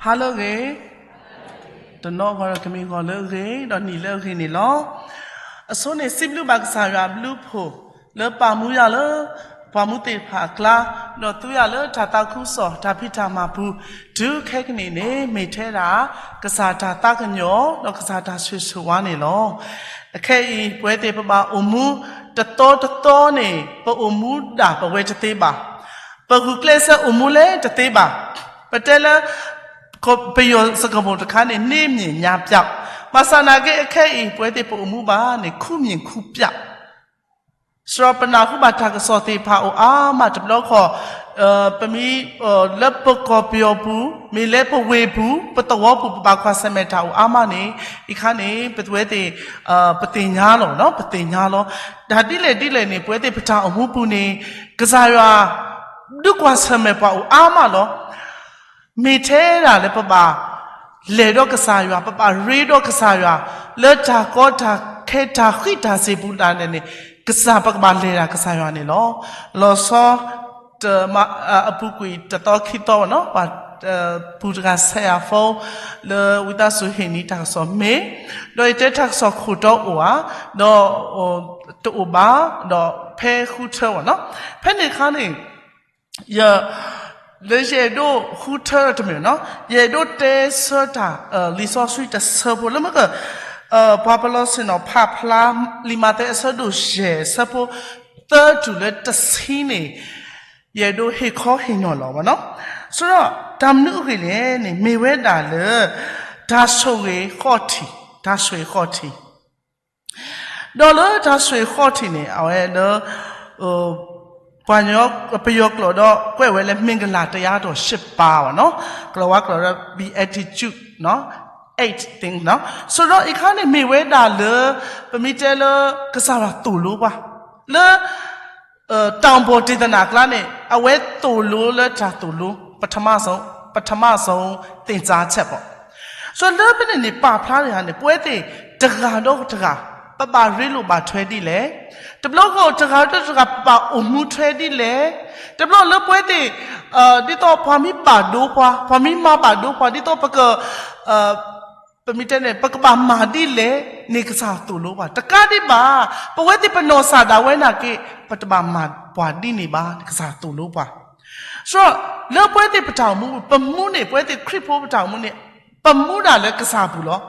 ဖးလၢအဂ့ၤ, တနီၤဂီၤဒီးကမ့ၢ်ဂီၤလၢအဂ့ၤ ဒီးနံၤလၢအဂ့ၤန့ၣ်လီၤ. အဆိန့ၣ် စံးဘျုးဘၣ်ကစၢ်ယွၤအဘျုးအဖှိၣ် လၢပာ်မူယၤလၢ ပှၤမူသ့ၣ်တဖၣ်အကျါ, ဒီးသူယၤလၢတၢ်သးခုကစီၣ် တၢ်ဖံးတၢ်မၤပူၤ, တုၤခဲကနံၣ်န့ၣ် မ့ၢ်ထဲဒၣ် ကစၢ်တၢ်သးကညီၤ ဒီးကစၢ်တၢ်ဆိၣ်ဂ့ၤဆိၣ်ဝါန့ၣ်လီၤ. အခဲအံၤ ပဝဲသ့ၣ်ပဘၣ်အိၣ်မူ တသီတသီန့ၣ် ပအိၣ်မူဒၣ်ပဝဲတသ့ဘၣ်. ပဂုာ်ကျဲးစၢးအိၣ်မူလဲၣ်တသ့ဘၣ်. ပတဲလၢ ပယီၤစကားပုံတခါန့ၣ် နေ့မြင်ညါပျောက်, ဘၣ်ဆၣ်နာ်က့ အခဲအံၤ ပဝဲသ့ၣ်ပအိၣ်မူဘၣ်န့ၣ် ခုမြင်ခုပျောက်. စရီပနၢ်ဟူဘၣ်တၢ်ကစီၣ်သ့ၣ်တဖၣ်အိၣ်အါမးတဘျီဃီ, ပမ့ၢ် လၢပကီၢ်ပယီၤပူၤ, မ့ၢ်လၢပဝ့ၢ်ပူၤ, ပသဝီပူၤ ပဘၣ်ကွၢ်ဆၢၣ်မဲာ်တၢ်အိၣ်အါမးန့ၣ်, အံၤခါန့ၣ် ပဝဲသ့ၣ် ပသ့ၣ်ညါလီၤ, ပသ့ၣ်ညါလီၤ. တၢ်ဒ်လဲၣ်ဒ်လဲၣ်န့ၣ် ပဝဲသ့ၣ်ပတၢ်အိၣ်မူပူၤန့ၣ် ကစၢ်ယွၤ ဒုးကွၢ်ဆၢၣ်မဲာ်ပှၤအိၣ်အါမးလီၤ. မ့ၢ်ထဲဒၣ်လၢပဘၣ်လဲၤဒီးကစၢ်ယွၤ, ပဘၣ်ရ့ဒီးကစၢ်ယွၤ, လၢတၢ်ကီတၢ်ခဲတၢ်ဃံးတၢ်စ့ၤပူၤဒၣ်လဲာ်န့ၣ်, ကစၢ်ပကဘၣ်လဲၤဒၣ်ကစၢ်ယွၤန့ၣ်လီၤ. လီၤဆီ တမ အပူၤကွံာ်တသီခံသီဘၣ်နီၤ, ပှၤ ပူၤတဂၤဆဲးယၤ phone လၢဝံသးစူၤဟ့ၣ်နံၤတၢ်ကစီၣ်မ့ၢ်, ဒီးယတဲတၢ်ကစီၣ်ခိၣ်တီအိၣ်ဧါ, ဒီး တအိၣ်ဘၣ်, ဒီးဖဲဃုထၢဘၣ်နီၤ, ဖဲန့ၣ်အခါန့ၣ် ယ လၢယအဲၣ်ဒိးဃုထၢတမ့ၢ်နီၤ, ယအဲၣ်ဒိးတဲဆၢတၢ် လံာ်စီဆှံတဆၢဖိလၢမ့ၢ်က ပှၤပလီၢ်ဆ့ၣ်နီၤဖးဖျါ လံာ်မးသဲအဆၢဒိၣ်ယဲၢ် အဆၢဖိသၢတုၤလၢတဆံန့ၣ် ယအဲၣ်ဒိးဟ့ၣ်ခီဟ့ၣ်နီၤလီၤဘၣ်နီၤ. ဆိဒီးတၢ်မနုၤအဂ့ၢ်လဲၣ်န့ၣ် မ့ၢ်ဝဲဒၣ်လၢ တၢ်ဆိၣ်ဂ့ၤဃီၣ်ထံး, တၢ်ဆိၣ်ဂ့ၤဃီၣ်ထံး ဒီးလၢတၢ်ဆိၣ်ဂ့ၤဃီၣ်ထံးန့ၣ် အဝဲလၢ ပှၤ ပယီၤကျိာ်ဒီးကွဲးဝဲလၢ မင်္ဂလာတရားတော်ရှစ်ပါးဘၣ်နီၤ, ကလီၤဝါကျိာ်ဒီး beatitude နီၤ, eight things နီၤ. ဆိဒီးအံၤခါန့ၣ်မ့ၢ်ဝဲဒၣ်လၢ ပမ့ၢ်တဲလၢကစၢ်ယွၤသိၣ်လိပှၤ လၢ တၢ်အိၣ်ဖှိၣ်တ့ၢ်သနာ်ကျါန့ၣ် အဝဲသိၣ်လိလၢတၢ်သိၣ်လိ ပထမဆုံး, ပထမဆုံးသင်ကြားချက်ပေါ့. ဆိလၢဖဲန့ၣ်န့ၣ် ပာ်ဖျါတဂၤန့ၣ် ပဝဲသ့ၣ်တဂၤဒီးတဂၤ ပဘၣ်ရ့လိာ်ဘၣ်ထွဲဒ်လဲၣ်, တဘျီဂီၢ်တဂၤဒီးတဂၤ ပဘၣ်အိၣ်မူထွဲဒ်လဲၣ်, တဘျီလၢပဝဲသ့ၣ် ဒ်သိးပှၤမ့ၢ်ပာ်ဒိပှၤ, ပှၤမ့ၢ်မၤဘၣ်ဒိပှၤ ဒ်သိးပက ပမ့ၢ်တဲန့ၣ် ပကဘၣ်မၤဒ်လဲၣ်န့ၣ် ကစၢ်သိၣ်လိပှၤ တကးဒံးဘၣ်, ပဝဲသ့ၣ်ပနီၢ်ကစၢ်ဒၣ်ဝဲနာ်က့ ပတဘၣ်မၤပှၤဒ်န့ၣ်ဘၣ်န့ၣ် ကစၢ်သိၣ်လိပှၤ. ဆိဒီး လၢပဝဲသ့ၣ်ပတၢ်အိၣ်မူ ပမူန့ၣ် ပဝဲသ့ၣ်ခရံာ်ဖိပတၢ်အိၣ်မူန့ၣ် ပမူဒၣ်လၢကစၢ်အပူၤလီၤ.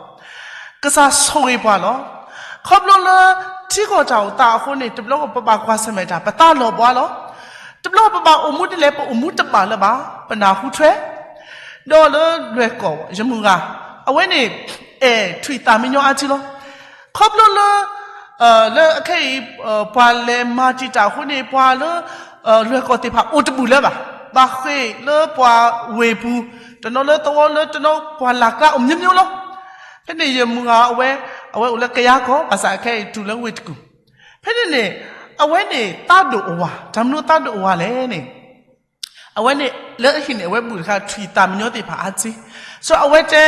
ကစၢ်ဆိၣ်ဂ့ၤပှၤလီၤ. ခီဖျိလၢ ထံကီၢ်တၢ်အိၣ်သးအဃိန့ၣ် တဘျီပဘၣ်ကွၢ်ဆၢၣ်မဲာ်တၢ် ပသးလီၤဘှါလီၤ. တဘျီပဘၣ်အိၣ်မူဒ်လဲၣ် ပအိၣ်မူတဘၣ်လၢၤဘၣ်, ပနၢ်ဟူထွဲ ဒီးလၢလွဲၢ်ကီၢ် ယမုၢ်ဂၤ အဝဲန့ၣ် အဲၣ်ထွံၣ်သးမံညီအါထံလီၤ. ခီဖျိလၢ လၢအခဲအံၤ ပှၤလဲၤမၤတံာ်တာ်အဃိန့ၣ် ပှၤလၢ လွဲၢ်ကီၢ်သ့ၣ်တဖၣ်အိၣ်တဘူၣ်လၢၤဘၣ်, ဘၣ်ဃ့ၢ်လၢပှၤဝ့ၢ်ပူၤ, တနီၤလၢသဝီလၢတနီၤ ပှၤလၢ်ကျါအိၣ်မျိုးမျိုးလီၤ. ဖဲန့ၣ်ယမုၢ်ဂၤအဝဲ အဝဲအိၣ်လၢကယၤကီၢ် ဘၣ်ဆၣ်အခဲအံၤတုၤလၢဝ့ၢ်တကူၣ်. ဖဲန့ၣ်န့ၣ် အဝဲန့ၣ်သးဒိၣ်အဝၤ, တၢ်မနုၤသးဒိၣ်အဝၤလဲၣ်န့ၣ် အဝဲန့ၣ် လၢအဟံၣ်န့ၣ် အဝဲဘူးတခါထွံၣ်သးမံညီသ့ၣ်တဖၣ်အါထံ, ဆိအဝဲတဲ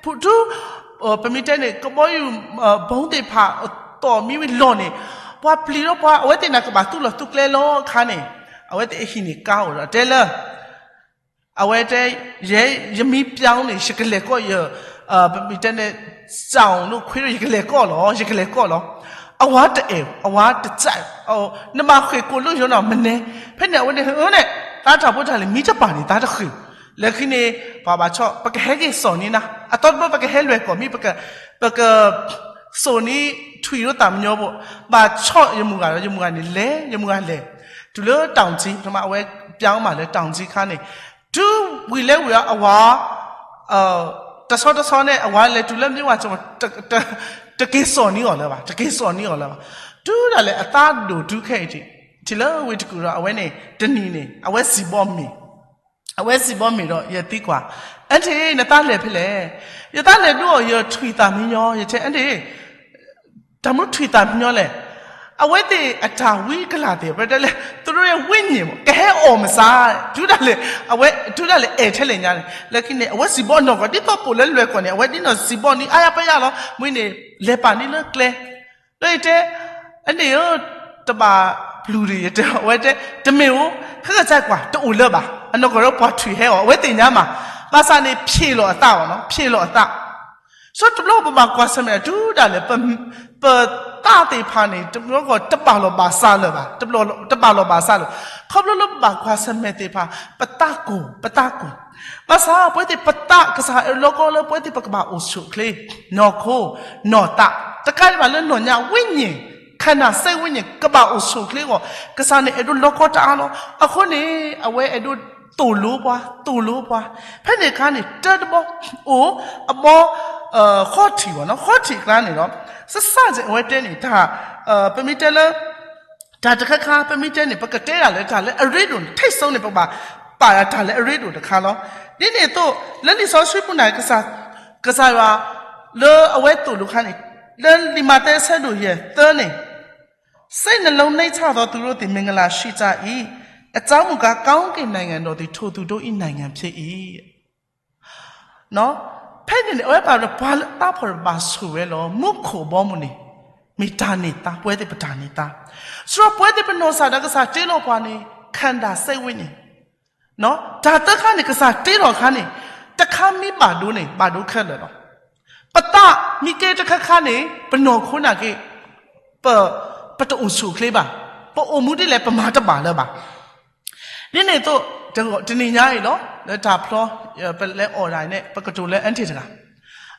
ဖုၣ်ထူ ပမ့ၢ်တဲန့ၣ် ကဘီယူၤ ဘီသ့ၣ်တဖၣ် သီၣ်မံဝံၤလီၢ်န့ၣ် ပှၤပျံၤဒီးပှၤ အဝဲသ့ၣ်န့ၣ်ကဘၣ်သူၣ်လီၤသူၣ်ကျဲလီၤအခါန့ၣ် အဝဲသ့ၣ်အဟံၣ်န့ၣ်ကါအိၣ်ဒီးတဲလၢ အဝဲတဲ ယဲ ယမံပျီန့ၣ် ယကလဲၤကီၢ်ယ ပမ့ၢ်တဲန့ၣ် စၢ်အိၣ်လိာ်ခွ့ဒီး ယကလဲၤကီၢ်လီၤ, ယကလဲၤကီၢ်လီၤ. အဝၤတအဲၣ်, အဝၤတစဲး, နဘၣ်ဃ့ၢ်ကိာ်လၢယိၤနီၤ မနဲ. ဖဲန့ၣ် အဝဲန့ၣ် ဟၢန့ၣ် သးတၢ်ဖိတၢ်လံၤမံတပၢ်န့ၣ် သးတဃ့ၢ်. လၢခံန့ၣ် ပှၤဘၣ်ဆီၣ် ပကဟဲက့ၤစိာ်န့ၢ်နၤ, အသီတဘျီပကဟဲလွဲၢ်ကီၢ်မ့ၢ် ပက စိာ်န့ၢ်ထွံၣ်ဒီးသးမံညီဖိ, ဘၣ်ဆီၣ်ယမုၢ်ဂၤဒီး ယမုၢ်ဂၤန့ၣ်လဲၤ, ယမုၢ်ဂၤလဲၤ တုၤလၢတၢ်အိၣ်ကၠံ ပထမအဝဲ ပျီမးလၢတၢ်အိၣ်ကၠံခါန့ၣ် တုၤဝံၤလၢဝံၤအဝၤ တဆီတဆီန့ၣ် အဝၤလဲၤတုၤလၢမ့ၢ်ဝဲ တက့ၤစိာ်န့ၢ်အီၤလၢၤဘၣ်, တက့ၤစိာ်န့ၢ်အီၤလၢၤဘၣ်. တုၤဒၣ်လဲာ်အသးဒိၣ်တုၤခဲအံၤ ထံၣ်လၢဝ့ၢ်တကူၣ်ဒီး အဝဲန့ၣ် တနံၤန့ၣ် အဝဲစံးဘီမ့ၤ, အဝဲစံးဘီမ့ၤဒီး ယသံကွၢ်, အၢၣ်ထံၣ် နသးလဲၤဖဲလဲၣ်, ယသးလဲၤဒိအီၤ ယထွံၣ်သးမံညီ, ယတဲ အၢၣ်ထံၣ် တၢ်မနုၤထွံၣ်သးမံညီလဲၣ်. အဝဲသ့ၣ်အတၢ်ဝံကလၢ်သ့ၣ် ပတဲလၢ သူတို့ရဲ့ဝိညာဉ်ပေါ့ ကဟဲအီၣ်မးစၢ်, တုၤဒၣ်လဲာ် အဝဲ တုၤဒၣ်လဲာ်အဲၣ်ထဲလဲၣ်ညါန့ၣ် လၢခံန့ၣ် အဝဲစံးဘီနီၢ်ကီၢ် ဒ်သိးပိာ်လၢလွဲၢ်ကီၢ်န့ၣ် အဝဲဒ်နီၢ်စံးဘီန့ၢ် အါယါပယါလီၤ, မ့ၢ်န့ၣ် လဲၤပာ်န့ၢ်လၢကျဲ ဒီးယတဲ အန့ၣ်ဧၢ တဘၣ်ပျုၢ်ဒံး ယတဲ အဝဲတဲ တမ့ၢ်ဧိၤ ခဲကစၢ်ကွၢ် တအိၣ်လၢၤဘၣ်, အနီၢ်ကီၢ်ဒီးပှၤထွံၣ်ဟဲအီၤ အဝဲသ့ၣ်ညါမး, ဘၣ်ဆၣ်န့ၣ် ဖြေလီၤအသးဘၣ်နီၤ, ဖြေလီၤအသး. ဆိတဘျီပဘၣ်ကွၢ်ဆၢၣ်မဲာ်ဒၣ် တုၤဒၣ်လဲာ် ပသးသ့ၣ်တဖၣ်န့ၣ် တဘျီဃီတဘၣ်လီၢ်ဘၣ်စးလၢၤဘၣ်, တဘၣ်လီၢ်ဘၣ်စးလၢၤ, ခီဖျိလၢပဘၣ်ကွၢ်ဆၢၣ်မဲာ်သ့ၣ်တဖၣ် ပသးကိၢ်, ပသးကိၢ်. ဘၣ်ဆၣ်ပဝဲသ့ၣ်ပသး ကစၢ်အဲၣ်ဒိးလီကီလၢပဝဲသ့ၣ်ပကဘၣ်အိၣ်ဆူၣ်အိၣ်ချ့, နီၢ်ခိ, နီၢ်သး, တကးဒံးဘၣ်လၢနီၢ်ညါ ဝိညာဉ်, ခန္ဓာ စိတ်ဝိညာဉ် ကဘၣ်အိၣ်ဆူၣ်အိၣ်ချ့အဂီၢ် ကစၢ်န့ၣ်အဲၣ်ဒိးလီကီတၢ်အါလီၤ. အဃိန့ၣ် အဝဲအဲၣ်ဒိးသိၣ်လိပှၤ, သိၣ်လိပှၤ. ဖဲန့ၣ်အခါန့ၣ် တၢတဘီ အိၣ်အဘီ ဃီထံးဘၣ်နီၤ, ဃီထံးအကျါန့ၣ်ဒီး စစၢ်စ့ၢ်အဝဲတဲန့ၣ် တၢ် ပမ့ၢ်တဲလၢ တၢ်တခါခါ ပမ့ၢ်တဲန့ၣ် ပကတဲဒၣ်လၢတၢ်လၢအရ့ဒိၣ်န့ၣ် ထိၣ်စိန့ၣ် ပဘၣ်ပာ်ဒၣ်တၢ်လၢအရ့ဒိၣ်တခါလီၤ. ဒ်န့ၣ်အသိး လၢလံာ်စီဆှံပူၤန့ၣ် ကစၢ်ယွၤ လၢအဝဲသိၣ်လိခါန့ၣ် လၢလံာ်မးသဲအဆၢဒိၣ်ယဲၢ်သၢန့ၣ် စိတ်နှလုံးနှိမ့်ချသောသူတို့သည် မင်္ဂလာရှိကြ၏. အကြောင်းမူကား ကောင်းကင်နိုင်ငံတော်သည် ထိုသူတို့၏ နိုင်ငံဖြစ်၏. ဖဲန့ၣ်န့ၣ် အဝဲပာ်လၢပှၤလၢအသးဖှီၣ်တဘၣ်ဆိၣ်ဝဲလီၤ. မူခိၣ်အဘီအမုၢ်န့ၣ် မ့ၢ်တၢ်န့ၢ်သါ, ပဝဲသ့ၣ်ပတၢ်န့ၢ်သါ. စရီပဝဲသ့ၣ်ပနီၢ်စၢ်ဒီးကစၢ်တ့လီၤပှၤန့ၣ် ခန္ဓာ စိတ်ဝိညာဉ်န့ၣ် တၢ်သၢခါန့ၣ် ကစၢ်တ့လီၤခါန့ၣ် တခါမ့ၢ်ဘၣ်ဒိန့ၣ် ဘၣ်ဒိခဲလၢာ်လီၤ. ပသးမ့ၢ်ကဲတခါခါန့ၣ် ပနီၢ်ခိနာ်က့ ပ ပတအိၣ်ဆူၣ်အိၣ်ချ့ဘၣ်. ပအိၣ်မူဒ်လဲၣ် ပမၤတဘၣ်လၢၤဘၣ်. ဒ်န့ၣ်အသိး တနံၤညါအံၤလီၤ လၢတၢ်ဖျီ ပလဲၤအီၣ်ဒၣ်န့ၣ် ပကတိၤလၢအါတ့ၢ်တဂၤ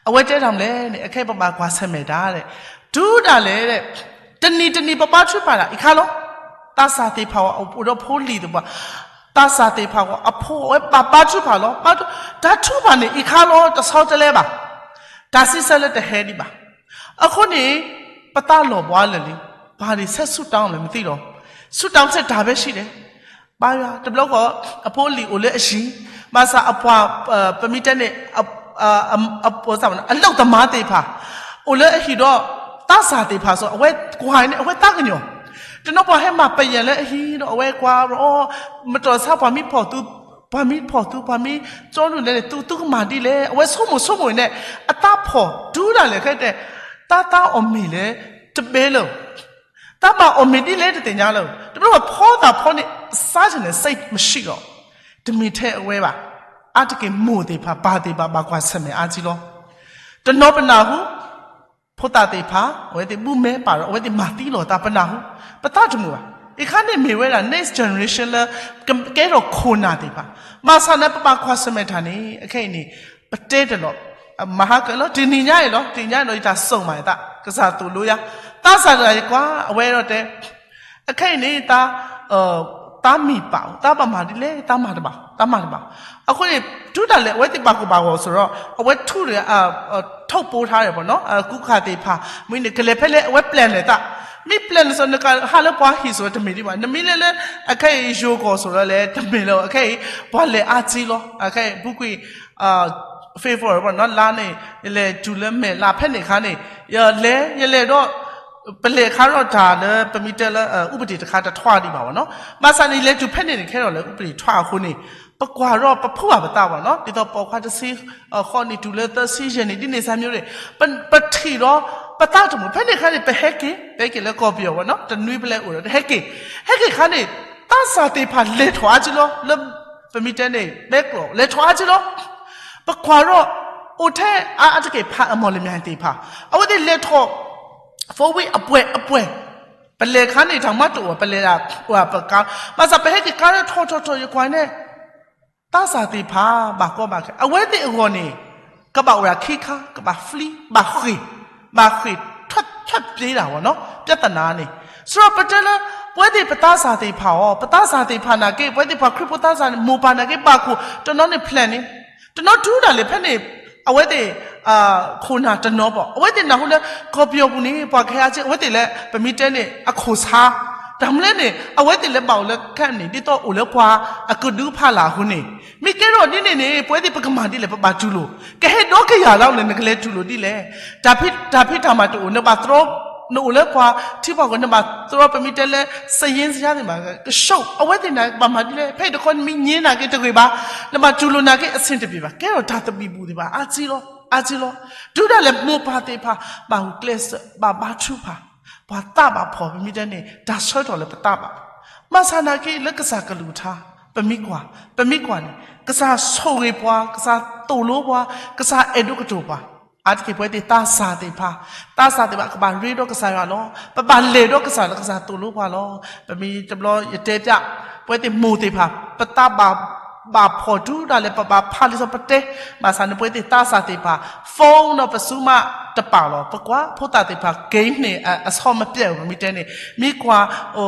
အဝဲတဲတၢ်မနုၤလဲၣ်န့ၣ် အခဲအံၤပဘၣ်ကွၢ်ဆၢၣ်မဲာ်တၢ် တုၤဒၣ်လဲာ် တနံၤတနံၤပဘါထုကဖၣ်ဒၣ်အံၤခါလီၤ. သးစၢ်သ့ၣ်တဖၣ်အံၤ အိၣ်ဒီးဖိလံၤသ့ၣ်တဖၣ်, သးစၢ်သ့ၣ်တဖၣ်အံၤ အဖိအဝဲဘၣ်ဘါထုကဖၣ်လီၤ. တၢ်ထုကဖၣ်န့ၣ်အံၤခါလီၤ တဆီတလဲဘၣ်. တၢ်စံးဆၢလၢတဟဲဒံးဘၣ်. အဃိန့ၣ် ပသးလီၤဘှါလၢာ်လံ. ဘာတွေဆက်ဆုတောင်းလဲမသိတော့, ဆုတောင်းစရာ ဘာပဲရှိလဲ. ဘါယွၤ တဘျီဃီ အဖိအလံၤအိၣ်လၢအဟံၣ်, ဘၣ်ဆၣ်အပှၤ ပမ့ၢ်တဲန့ၣ် အလုပ်သမားသ့ၣ်တဖၣ် အိၣ်လၢအဟံၣ်ဒီး သးစၢ်သ့ၣ်တဖၣ်အသိး အဝဲကွၢ်န့ၣ် အဝဲသးကညီၤ. တနီၤပှၤဟဲမၤပယဲၢ်လၢအဟံၣ်ဒီး အဝဲကွၢ်ဒီး မတၤဆါ ပှၤမံဖီၣ်သု, ပှၤမံဖီၣ်သု ပှၤမံကၠီနုာ်လဲၣ်န့ၣ် သုသုကမၤဒ်လဲၣ်. အဝဲဆိကမိၣ်ဆိကမိၣ်န့ၣ် အသးဖှီၣ်တုၤဒၣ်လဲာ်ခဲတဲ သးသးအီၣ်မ့ၤလဲၣ် တဘဲလၢၤ သးဘၣ်အီၣ်မ့ၤဒ်လဲၣ်တသ့ၣ်ညါလၢၤ. တဘျီဘၣ်ဖီသၣ်ဖီန့ၣ် စါန့ၣ် စိတ်မရှိတော့ တမ့ၢ်ထဲအဝဲဘၣ်. အါတက့ၢ်မိၢ်သ့ၣ်တဖၣ် ပၢ်သ့ၣ်တဖၣ် ဘၣ်ကွၢ်ဆၢၣ်မဲာ်အါကံလီၤ. တနီၤပနၢ်ဟူ ဖိသၣ်သ့ၣ်တဖၣ် အဝဲသ့ၣ်ဘူၣ်မဲပာ်ဒီး အဝဲသ့ၣ်မၤသံလီၤသး ပနၢ်ဟူ, ပသးတမုာ်ဘၣ်. အံၤခါန့ၣ်မ့ၢ်ဝဲဒၣ် next generation လၢ ကဲထီၣ်ခိၣ်နၢ်သ့ၣ်တဖၣ်. ဘၣ်ဆၣ်န့ၣ် ပဘၣ်ကွၢ်ဆၢၣ်မဲာ်တၢ်န့ၣ် အခဲအံၤန့ၣ် ပတဲတလီၤ မၤဟါကၢလီၤ တနံၤညါအံၤလီၤ တနံၤညါအံၤဒီး ယတၢ်စိာ်မးအသး ကစၢ်သိၣ်လိယၤ, သးစၢ်တဂၤယကွၢ် အဝဲဒီးတဲ အခဲအံၤန့ၣ် သး သးမံၤပာ်အိၣ် သးဘၣ်မၤဒ်လဲၣ် သးမၤတဘၣ် သးမၤတဘၣ်. အဃိန့ၣ် တုၤဒၣ်လဲာ် အဝဲသ့ၣ်ဘၣ်ကိၢ်ဘၣ်ဂီၤစိၤဒီး အဝဲထူတဂၤ ထုးပိုးထားတယ်ပေါ့နော် ကူခးသ့ၣ်တဖၣ် မ့ၢ်န့ၣ် ကလဲၤဖဲလဲၣ် အဝဲ plan လၢၤသး, မ့ၢ် plan လၢၤစိၤ နကဟးလၢပှၤဟံၣ်စိၤတမ့ၢ်ဒံးဘၣ် နမ့ၢ်လဲၤလၢ အခဲအံၤ ယိၤကီၢ်စိၤဒီးလဲၣ် တမ့ၢ်လၢၤ အခဲအံၤ ပှၤလဲၤအါကံလီၤ အခဲအံၤ ဘူးကွံာ် favor ပေါ့နော် လါန့ၣ် ယလဲၤတုၤလၢမဲာ်လါဖဲန့ၣ်အခါန့ၣ် ယလဲၤ ယလဲၤဒီး ပလဲၤခါထီၣ်တၢ်လၢ ပမ့ၢ်တဲလၢ ဥပဒေတခါတထွါဒံးဘၣ်ပေါ့နော်. ဘၣ်ဆၣ်န့ၣ် လဲၤတုၤဖဲန့ၣ်န့ၣ် ခဲထီၣ်လၢ ဥပဒေထွါအဃိန့ၣ် ပကွၢ်ထီၣ်ပဖူးဘၣ်ပသးပေါ့နော် ဒ်သိးပိာ်ခွါတဆံဃိးနံၣ်တုၤလၢသၢဆံယဲၢ်နံၣ် ဒ်န့ၣ်စၢ်မျိုးန့ၣ် ပထံၣ်ဒီး ပသးတမုာ် ဖဲန့ၣ်အခါန့ၣ် ပဟဲက့ၤ ပဟဲက့ၤလၢကီၢ်ပယီၤပေါ့နော် တနွံပလဲၤအိၣ်ဒီး ဟဲက့ၤ ဟဲက့ၤအခါန့ၣ် သးစၢ်သ့ၣ်တဖၣ်လဲၤထီၣ်အါကံလီၤ လၢ ပမ့ၢ်တဲန့ၣ် ဘဲကျိာ် လဲၤထီၣ်အါကံလီၤ. ပကွၢ်ထီၣ် အိၣ်ထဲအါအါတက့ၢ် ဖးအမီၢ်လမၠဲၣ်သ့ၣ်တဖၣ် အဝဲသ့ၣ်လဲၤထီၣ် four wheel အပှဲၤအပှဲၤ ပလဲၤခါန့ၣ် တၢ်မၤတအိၣ် ပလဲၤဒၣ် ပကါ ဘၣ်ဆၣ်ပဟဲက့ၤကါလၢထီၣ်ထီၣ်ထီၣ် ယကွၢ်န့ၣ် သးစၢ်သ့ၣ်တဖၣ် ဘၣ်ကီဘၣ်ခဲ အဝဲသ့ၣ်အဂီၢ်န့ၣ် ကဘၣ်အိၣ်ဒၣ်ခံခါ ကဘၣ် flee ဘၣ်ဃ့ၢ် ဘၣ်ဃ့ၢ် ထွက်ပြေးတာပေါ့နော် ပြဿနာန့ၣ် စရီပတဲလၢ ပဝဲသ့ၣ်ပသးစၢ်သ့ၣ်တဖၣ်အီၤ ပသးစၢ်သ့ၣ်တဖၣ်နာ်က့ ပဝဲသ့ၣ်ပှၤခရံာ်ဖိသးစၢ်န့ၣ် မိၢ်ပၢ်နာ်က့ ဘၣ်ခိၣ် တနီၤန့ၣ် plan န့ၣ် တနီၤတုၤဒၣ်လဲာ်ဖဲန့ၣ် အဝဲသ့ၣ် ခိၣ်နၢ်တနီၤဘၣ် အဝဲသ့ၣ်နၢ်ဟူလၢ ကီၢ်ပယီၤပူၤန့ၣ် ပှၤကဟဲအါကံ အဝဲသ့ၣ်လၢ ပမ့ၢ်တဲန့ၣ် အခိၣ်ဆါ တၢ်မနုၤလဲၣ်န့ၣ် အဝဲသ့ၣ်လၢဘၣ်အိၣ်လၢ camp န့ၣ် ဒ်သိးအိၣ်လၢပှၤအကဒုဖးလၢ်အဃိန့ၣ် မ့ၢ်ကဲထီၣ်ဒ်န့ၣ်န့ၣ် ပဝဲသ့ၣ်ပကမၤဒ်လဲၣ် ပဘၣ်တူၢ်လိာ် ကဟဲဒီကယၤလီၤန့ၣ် နကလဲၤတူၢ်လိာ်ဒ်လဲၣ် တၢ်ဖံးတၢ်မၤတအိၣ် နဘၣ်တြီ နအိၣ်လၢပှၤထံပှၤကီၢ် နဘၣ်တြီ ပမ့ၢ်တဲလၢ စယ့စယါသ့ၣ်မး ကရှုံး အဝဲသ့ၣ်န့ၣ် ဘၣ်မၤဒ်လဲၣ် ဖဲအံၤတခီ နမ့ၢ်ညါနာ်က့တဂ့ၤဘၣ် နဘၣ်တူၢ်လိာ်နာ်က့ အဆင်တပြေဘၣ် ကဲထီၣ်တၢ်သဘံၣ်ဘုၣ်သ့ၣ်တဖၣ် အါကံလီၤ အါကံလီၤ တုၤဒၣ်လဲာ်မိၢ်ပၢ်သ့ၣ်တဖၣ် ဘၣ်ဂုာ်ကျဲးစၢး ဘၣ်ဘါထုကဖၣ် ပှၤသးဘၣ်ဖှီၣ် ပမ့ၢ်တဲန့ၣ် တၢ်ဆၢထီၣ်လၢပသးဘၣ်ဖှီၣ် ဘၣ်ဆၣ်နာ်က့လၢကစၢ်ကလုၢ်ကထါ ပမ့ၢ်ကွၢ် ပမ့ၢ်ကွၢ်န့ၣ် ကစၢ်ဆိၣ်ဂ့ၤပှၤ, ကစၢ်သိၣ်လိပှၤ, ကစၢ်အဲၣ်ဒိးကတိၤပှၤ. အါတက့ၢ်ပဝဲသ့ၣ်သးစၢ်သ့ၣ်တဖၣ်, သးစၢ်သ့ၣ်တဖၣ် ကဘၣ်ရ့ဒီးကစၢ်ယွၤလီၤ. ပဘၣ်လဲၤဒီးကစၢ်လၢကစၢ်သိၣ်လိပှၤလီၤ. ပမ့ၢ်တဘျီယတဲပျး, ပဝဲသ့ၣ်မိၢ်သ့ၣ်တဖၣ် ပသးဘၣ်, ဘၣ်ဖှီၣ်တုၤဒၣ်လဲာ် ပဘၣ်ဖးလံာ်စီဆှံပတဲ, ဘၣ်ဆၣ်န့ၣ် ပဝဲသ့ၣ်သးစၢ်သ့ၣ်တဖၣ် phone ဒီးပစုမးတပာ်လီၤ. ပကွၢ်ဖိသၣ်သ့ၣ်တဖၣ် game န့ၣ် အဆီမပျဲၢ်ဘူး မ့ၢ်တဲန့ၣ်, မ့ၢ်ကွၢ်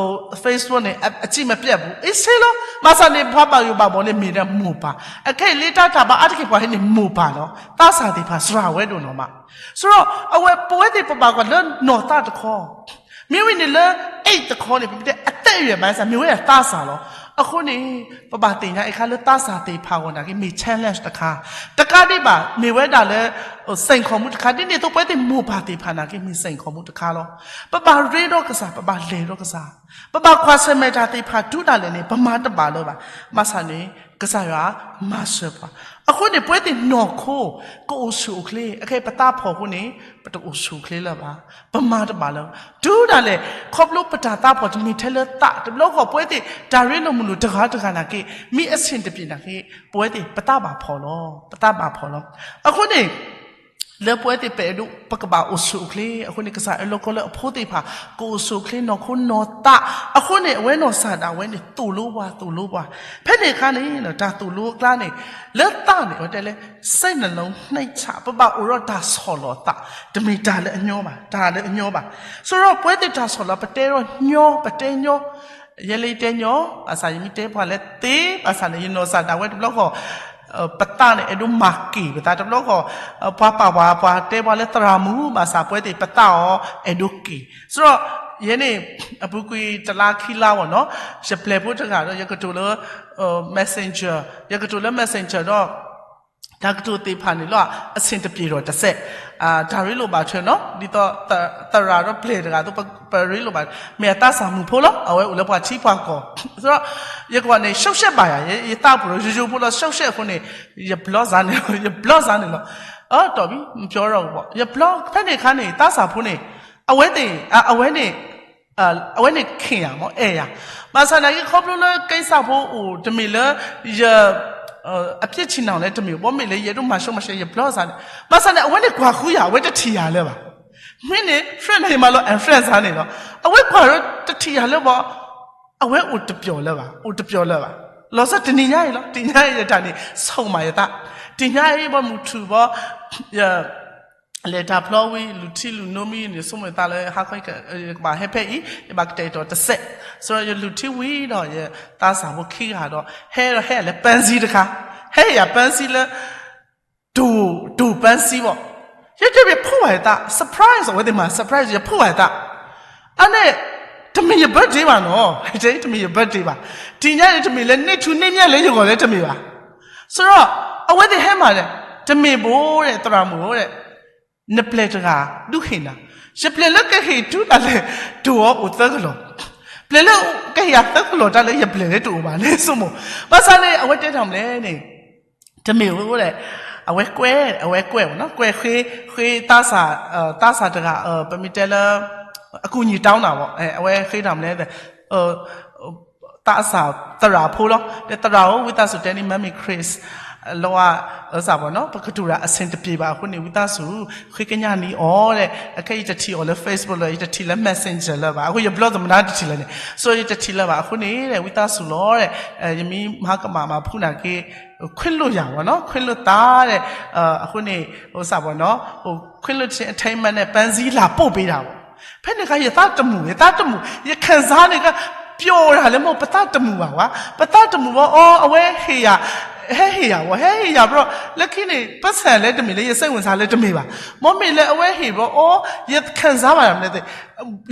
Facebook န့ၣ် အစံၣ်မပျဲၢ်ဘူး, အ့ၣ် ဆ့လီၤ. ဘၣ်ဆၣ်န့ၣ် ပှၤဘၣ်ယိၣ်ဘၣ်ဘီန့ၣ် မ့ၢ်ဒၣ်မိၢ်ပၢ်, အခဲအံၤလၢတၢ်တၢ်ဘၣ်အါတက့ၢ်ပှၤဟဲန့ၣ်မိၢ်ပၢ်လီၤ. သးစၢ်သ့ၣ်တဖၣ်စှၤဝဲဒိၣ်နီၢ်မး. ဆိုတော့ အဝဲပဝဲသ့ၣ်ပဘၣ်ကွၢ်လၢနီၢ်သးတခီ, မ့ၢ်ဝံၤန့ၣ်လၢ အိတ် တခီန့ၣ် ပမ့ၢ်တဲအသက်အရွယ်ပိုင်းစ့ၢ် မ့ၢ်ဝဲဒၣ်သးစၢ်လီၤ. အဃိန့ၣ် ပဘၣ်သ့ၣ်ညါအံၤအခါလၢသးစၢ်သ့ၣ်တဖၣ်အဂီၢ်နာ်က့ မ့ၢ် challenge တခါ, တကးဒံးဘၣ် မ့ၢ်ဝဲဒၣ်လၢ စိန်ခေါ်မှုတခါ, ဒ်န့ၣ်အသိးပဝဲသ့ၣ်မိၢ်ပၢ်သ့ၣ်တဖၣ်နာ်က့ မ့ၢ်စိန်ခေါ်မှုတခါလီၤ. ပဘၣ်ရ့ဒီးကစၢ်, ပဘၣ်လဲၤဒီးကစၢ်, ပဘၣ်ကွၢ်ဆၢၣ်မဲာ်တၢ်သ့ၣ်တဖၣ်တုၤဒၣ်လဲာ်န့ၣ် ပမၤတဘၣ်လၢၤဘၣ်. ဘၣ်ဆၣ်န့ၣ် ကစၢ်ယွၤမၤစၢၤပှၤ. အဃိန့ၣ် ပဝဲသ့ၣ်နီၢ်ခိ ကအိၣ်ဆူၣ်အိၣ်ချ့, အခဲအံၤပသးဖှီၣ်အဃိန့ၣ် ပတအိၣ်ဆူၣ်အိၣ်ချ့လၢၤဘၣ်, ပမၤတဘၣ်လၢၤဘၣ်. တုၤဒၣ်လဲာ် ခီဖျိပတၢ်သးဖှီၣ်တမ့ၢ်ထဲလၢသး, တဘျီဃီပဝဲသ့ၣ် တၢ်ရ့လိာ်မုာ်လိာ်တဂၤတဂၤနာ်က့ မ့ၢ်အဆင်တပြေနာ်က့ ပဝဲသ့ၣ်ပသးဘၣ်ဖှီၣ်လီၤ, ပသးဘၣ်ဖှီၣ်လီၤ. အဃိန့ၣ် လၢပဝဲသ့ၣ်ပအဲၣ်ဒိး ပကဘၣ်အိၣ်ဆူၣ်အိၣ်ချ့, အဃိန့ၣ် ကစၢ်အၢၣ်လီၤကီလၢအဖိသ့ၣ်တဖၣ် ကအိၣ်ဆူၣ်အိၣ်ချ့ နီၢ်ခိနီၢ်သး, အဃိန့ၣ် အဝဲနီၢ်စၢ်ဒၣ်ဝဲန့ၣ် သိၣ်လိပှၤ သိၣ်လိပှၤ. ဖဲန့ၣ်အခါန့ၣ် တၢ်သိၣ်လိအကျါန့ၣ် လၢသးန့ၣ် အဝဲတဲလၢ စိတ်နှလုံးနှိမ်ချ ပဘၣ်အိၣ်ဒီးတၢ်ဆီၣ်လီၤသး, တမ့ၢ်တၢ်လၢအညီဘၣ်, တၢ်လၢအညီဘၣ်. ဆိုတော့ ပဝဲသ့ၣ်တၢ်ဆီၣ်လီၤ ပတဲဒီးညီ, ပတဲညီ, ယဲလၢယတဲညီ, ဘၣ်ဆၣ်ယမ့ၢ်တဲပှၤလၢသ့, ဘၣ်ဆၣ်န့ၣ် ယနီၢ်စၢ်ဒၣ်ဝဲတဘျီဃီ ပသးန့ၣ် အဲၣ်ဒိးမၤက့ၤပသး, တဘျီဃီ ပှၤပာ်ပှၤ ပှၤတဲပှၤလၢသရၣ်မုၣ်, ဘၣ်ဆၣ်ပဝဲသ့ၣ်ပသးအီၤ အဲၣ်ဒိးက့ၤ. ဆိုတော့ ယဲန့ၣ် အပူၤကွံာ်တလါခံလါဘၣ်နီၤ, ယပျဲၢ်ဖိတဂၤဒီး ယကတိၤလၢ Messenger, ယကတိၤလၢ Messenger ဒီး တၢ်ကတိၤသ့ၣ်တဖၣ်န့ၣ်လီၤ အဆင်တပြေဒီးတစဲး, တၢ်ရ့လိာ်ဘၣ်ထွဲနီၤ, ဒ်သိး သရၣ်ဒီးပျဲၢ်တဂၤသိး ပရ့လိာ်ဘၣ်, မ့ၢ်အသးစၢ်မုၣ်ဖိလီၤ, အဝဲအိၣ်လၢပှၤထံပှၤကီၢ်, ဆိုတော့ ယကွၢ်န့ၣ် ရှုပ်ရှက်ပါယၤ, ယသးပူၤဒီး ယိယိဖိလီၤ ရှုပ်ရှက်အဃိန့ၣ် ယဘျီစါန့ၣ်လီၤ, ယဘျီစါန့ၣ်လီၤ, အတီၢ်ဘံ မပြောတော့ဘူးပေါ့, ယဘျီ ဖဲန့ၣ်အခါန့ၣ် သးစၢ်ဖိန့ၣ် အဝဲသ့ၣ် အဝဲန့ၣ် အဝဲန့ၣ် ခင်ယၤ မ့ၢ်အဲၣ်ယၤ, ဘၣ်ဆၣ်နာ်က့ ခီဖျိလၢကဲစၢ်ဖိအိၣ် တမ့ၢ်လၢ ယ အပြစ်ထင်အောင်လဲၣ် တမ့ၢ်ဘၣ်, မ့ၢ်လၢယအဲၣ်ဒိးမၤရှုံးမၤရှဲ ယဘျီစါန့ၣ်, ဘၣ်ဆၣ်န့ၣ် အဝဲန့ၣ်ကွၢ်ဃုယၤ အဝဲတထံၣ်ယၤလၢၤဘၣ်, မ့ၢ်န့ၣ် friend န့ၣ် ယမၤလီၤ unfriend စါန့ၣ်လီၤ, အဝဲကွၢ်ဒီးတထံၣ်ယၤလၢၤဘၣ်, အဝဲအိၣ်တပျီၤလၢၤဘၣ်, အိၣ်တပျီၤလၢၤဘၣ်, လီၤဆီတနံၤညါအံၤလီၤ, တနံၤညါအံၤယတၢ်န့ၣ် ဆိၣ်မးယသး, တနံၤညါအံၤဘၣ်မုၢ်ထူၣ်ဘၣ် ယ လဲၤတၢ်ဖျီဝံၤ လူၤထံလူၤနိမံၤန့ၣ် ဆိကမိၣ်သးလၢ ဟါခီ ယကဘၣ်ဟဲဖဲအံၤ ယဘၣ်ကတဲာ်ကတီၤတစဲး, ဆိုတော့ ယလူၤထံဝံၤဒီး ယသးစၢ်ဖိခံဂၤဒီး ဟဲဒီးဟဲလၢ ပန်းစည်း တခါ, ဟဲယၤ ပန်းစည်း လၢ တိၢ် တိၢ် ပန်းစည်း ဘၣ်, ယတဲဘၣ်ဖှိၣ်ဘၣ်ယသး surprise အဝဲသ့ၣ်မၤ surprise ယဖှိၣ်ဘၣ်ယသး, အန့ၣ် တမ့ၢ်ယ birthday ဘၣ်နီၤ, တမ့ၢ်ယ birthday ဘၣ်, တနံၤညါန့ၣ် တမ့ၢ်လၢန့ၢ်ထူန့ၢ်မၠဲၣ်လၢယဂီၢ်လၢတမ့ၢ်ဘၣ်, ဆိုတော့ အဝဲသ့ၣ်ဟဲမၤန့ၣ် တမ့ၢ်ဘၣ်ဒီး သရၣ်မုၣ်ဧၢဒီး နပျဲၢ်တဂၤ ဒုးဟ့ၣ်နၤ, ယပျဲၢ်လၢကဟ့ၣ်တုၤဒၣ်လဲာ် တိၢ်အီၤအိၣ်သၢကလီၤ, ပျဲၢ်လၢကဟ့ၣ်ယၤသၢကလီၤတၢ်လၢယပျဲၢ်လၢတအိၣ်ဘၣ်န့ၣ် ဆိကမိၣ်, ဘၣ်ဆၣ်န့ၣ် အဝဲတဲတၢ်မနုၤလဲၣ်န့ၣ် တမ့ၢ်ဧိၤဒီး အဝဲကွဲး အဝဲကွဲးဘၣ်နီၤ, ကွဲးဃ့ ဃ့သးစၢ် သးစၢ်တဂၤ ပမ့ၢ်တဲလၢ အကူအညီတောင်းတာပေါ့, အဝဲဃ့တၢ်မနုၤလဲၣ် သးစၢ်သရၣ်ဖိလီၤ, ဒီးသရၣ်ဧၢ ဝံသးစူၤတဲန့ၣ် မမ်မံၤခရံး လီၤ အစၢ်ဘၣ်နီၤ, ပကတိၤတၢ်အဆင်တပြေဘၣ်အဃိန့ၣ် ဝံသးစူၤ ဃ့ကညးနံၤအီၤဒီး အခဲအံၤယတထံၣ်အီၤလၢ Facebook လၢၤ, ယတထံၣ်လၢ Messenger လၢၤဘၣ်, အဃိယဘျီသမနါတထံၣ်လၢၤန့ၣ်, ဆိုတော့ ယတထံၣ်လၢၤဘၣ်အဃိန့ၣ် ဝံသးစူၤလီၤဒီး ယမ့ၢ်မၤကမၣ်မၤဖှူနၤက့ ခွင့်လွှတ်ယၤဘၣ်နီၤ, ခွင့်လွှတ်သးဒီး အဃိန့ၣ် အစၢ်ဘၣ်နီၤ, ခွင့်လွှတ် entertainment န့ၣ် ပန်းစည်း လာပို့ပေးတာပေါ့, ဖဲန့ၣ်အခါ ယသးတမုာ် ယသးတမုာ် ယခံစားန့ၣ်က ပျီၤတၢ်လၢမ့ၢ် ပသးတမုာ်ဘၣ်ဝဲ, ပသးတမုာ်ဘၣ်အီၤ အဝဲဟ့ၣ်ယၤ, ဟဲဟ့ၣ်ယၤဝဲ ဟဲဟ့ၣ်ယၤဘျီ လၢခံန့ၣ် ပိုက်ဆံလဲၣ်တမ့ၢ်လၢယစိတ်ဝင်စားလဲၣ်တမ့ၢ်ဘၣ်, မ့မ့ၢ်လၢအဝဲဟ့ၣ်ဘျီအီၤ ယခံစားဘၣ်တၢ်မနုၤလဲၣ်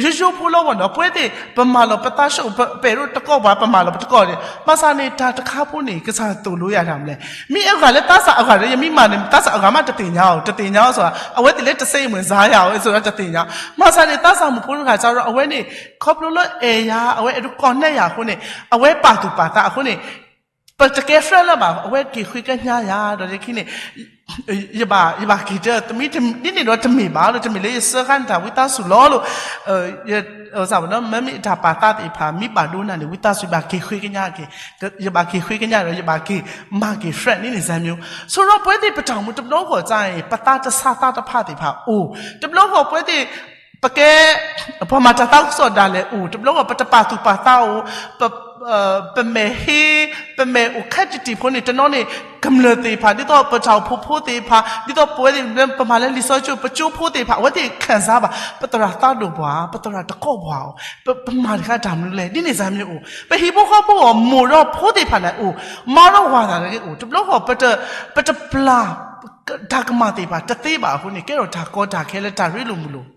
ယိယိဖိလီၤဘၣ်နီၤ, ပဝဲသ့ၣ် ပမၤလီၤပသးဆူၣ် ပအဲၣ်ဒိးတကိးပှၤ ပမၤလီၤပတကိးန့ၣ်, ဘၣ်ဆၣ်န့ၣ် တၢ်တခါဖိန့ၣ် ကစၢ်သိၣ်လိယၤတၢ်မနုၤလဲၣ်, မ့ၢ်အဂၤလၢသးစၢ်အဂၤဒီး ယမ့ၢ်မၤန့ၣ် သးစၢ်အဂၤမးတသ့ၣ်ညါအီၤ, တသ့ၣ်ညါအီၤ ဆိုတော့ အဝဲသ့ၣ်လၢတစိတ်ဝင်စားယၤအီၤ ဆိုတော့ တသ့ၣ်ညါ, ဘၣ်ဆၣ်န့ၣ် သးစၢ်မုၣ်ဖိတဂၤစ့ၢ်ဒီး အဝဲန့ၣ် ခီဖျိလၢအဲၣ်ယၤ အဝဲအဲၣ်ဒိးကိးနဲၣ်ယၤအဃိန့ၣ် အဝဲပာ်သူၣ်ပာ်သးအဃိန့ၣ် ပတကဲ friend လၢၤဘၣ်, အဝဲက့ၤဃ့ကညးယၤ ဒီးလၢခံန့ၣ် ယဘၣ် ယဘၣ်က့ၤတဲ တမ့ၢ်ဒ်န့ၣ်ဒီးတမ့ၢ်ဘၣ်ဒီး တမ့ၢ်လၢယစၢဃာ်န့ၣ်တၢ် ဝံသးစူၤလီၤလိာ် ယ မ့မ့ၢ်အတၢ်ပာ်သးသ့ၣ်တဖၣ် မ့ၢ်ဘၣ်ဒိနၤန့ၣ် ဝံသးစူၤဘၣ်က့ၤဃ့ကညးက့ၤ, ယဘၣ်က့ၤဃ့ကညးဒီး ယဘၣ်က့ၤမၤက့ၤ friend န့ၣ်န့ၣ် စၢ်မၠိ ဆိဒီးပဝဲသ့ၣ်ပတၢ်အိၣ်မူ တဘျီဃီၣ်အံၤ ပသးတဆါသးတဖးသ့ၣ်တဖၣ်အိၣ်, တဘျီဃီၣ်ပဝဲသ့ၣ် ပကဲ ပှၤမၤတၢ်သးခုကစီၣ်ဒၣ်လဲာ်အိၣ်, တဘျီဃီၣ်ပတပာ်သူၣ်ပာ်သးအိၣ်, ပ ပမဲာ်ဟ့, ပမဲာ်အိၣ်ခဲတံၢ်တံၢ်ဖိန့ၣ် တနီၤန့ၣ် ကမျၢၢ်သ့ၣ်တဖၣ် ဒ်သိးပတၢ်အိၣ်ဖှိၣ်ဖိသ့ၣ်တဖၣ် ဒ်သိးပဝဲသ့ၣ် ပမၤလၢလံာ်စီဆှံ ပကၠိဖိသ့ၣ်တဖၣ် အဝဲသ့ၣ်ခံစားဘၣ် ပသရၣ်သးဒိၣ်ပှၤ ပသရၣ်တကီၢ်ပှၤအိၣ်, ပမၤတခါတၢ်မနုၤလဲၣ် ဒ်န့ၣ်စၢ်မၠိအိၣ်, ပဟံၣ်ဖိဃီဖိအိၣ် မိၢ်ဒီးဖိသ့ၣ်တဖၣ်န့ၣ်အိၣ်, မါဒီးဝၤသ့ၣ်တဖၣ်အိၣ်, တဘျီဃီၣ် ပတပျၢ် တၢ်ကမၣ်သ့ၣ်တဖၣ်တသ့ဘၣ်အဃိန့ၣ် ကဲထီၣ်တၢ်ကီတၢ်ခဲလၢတၢ်ရ့လိာ်မုာ်လိာ်,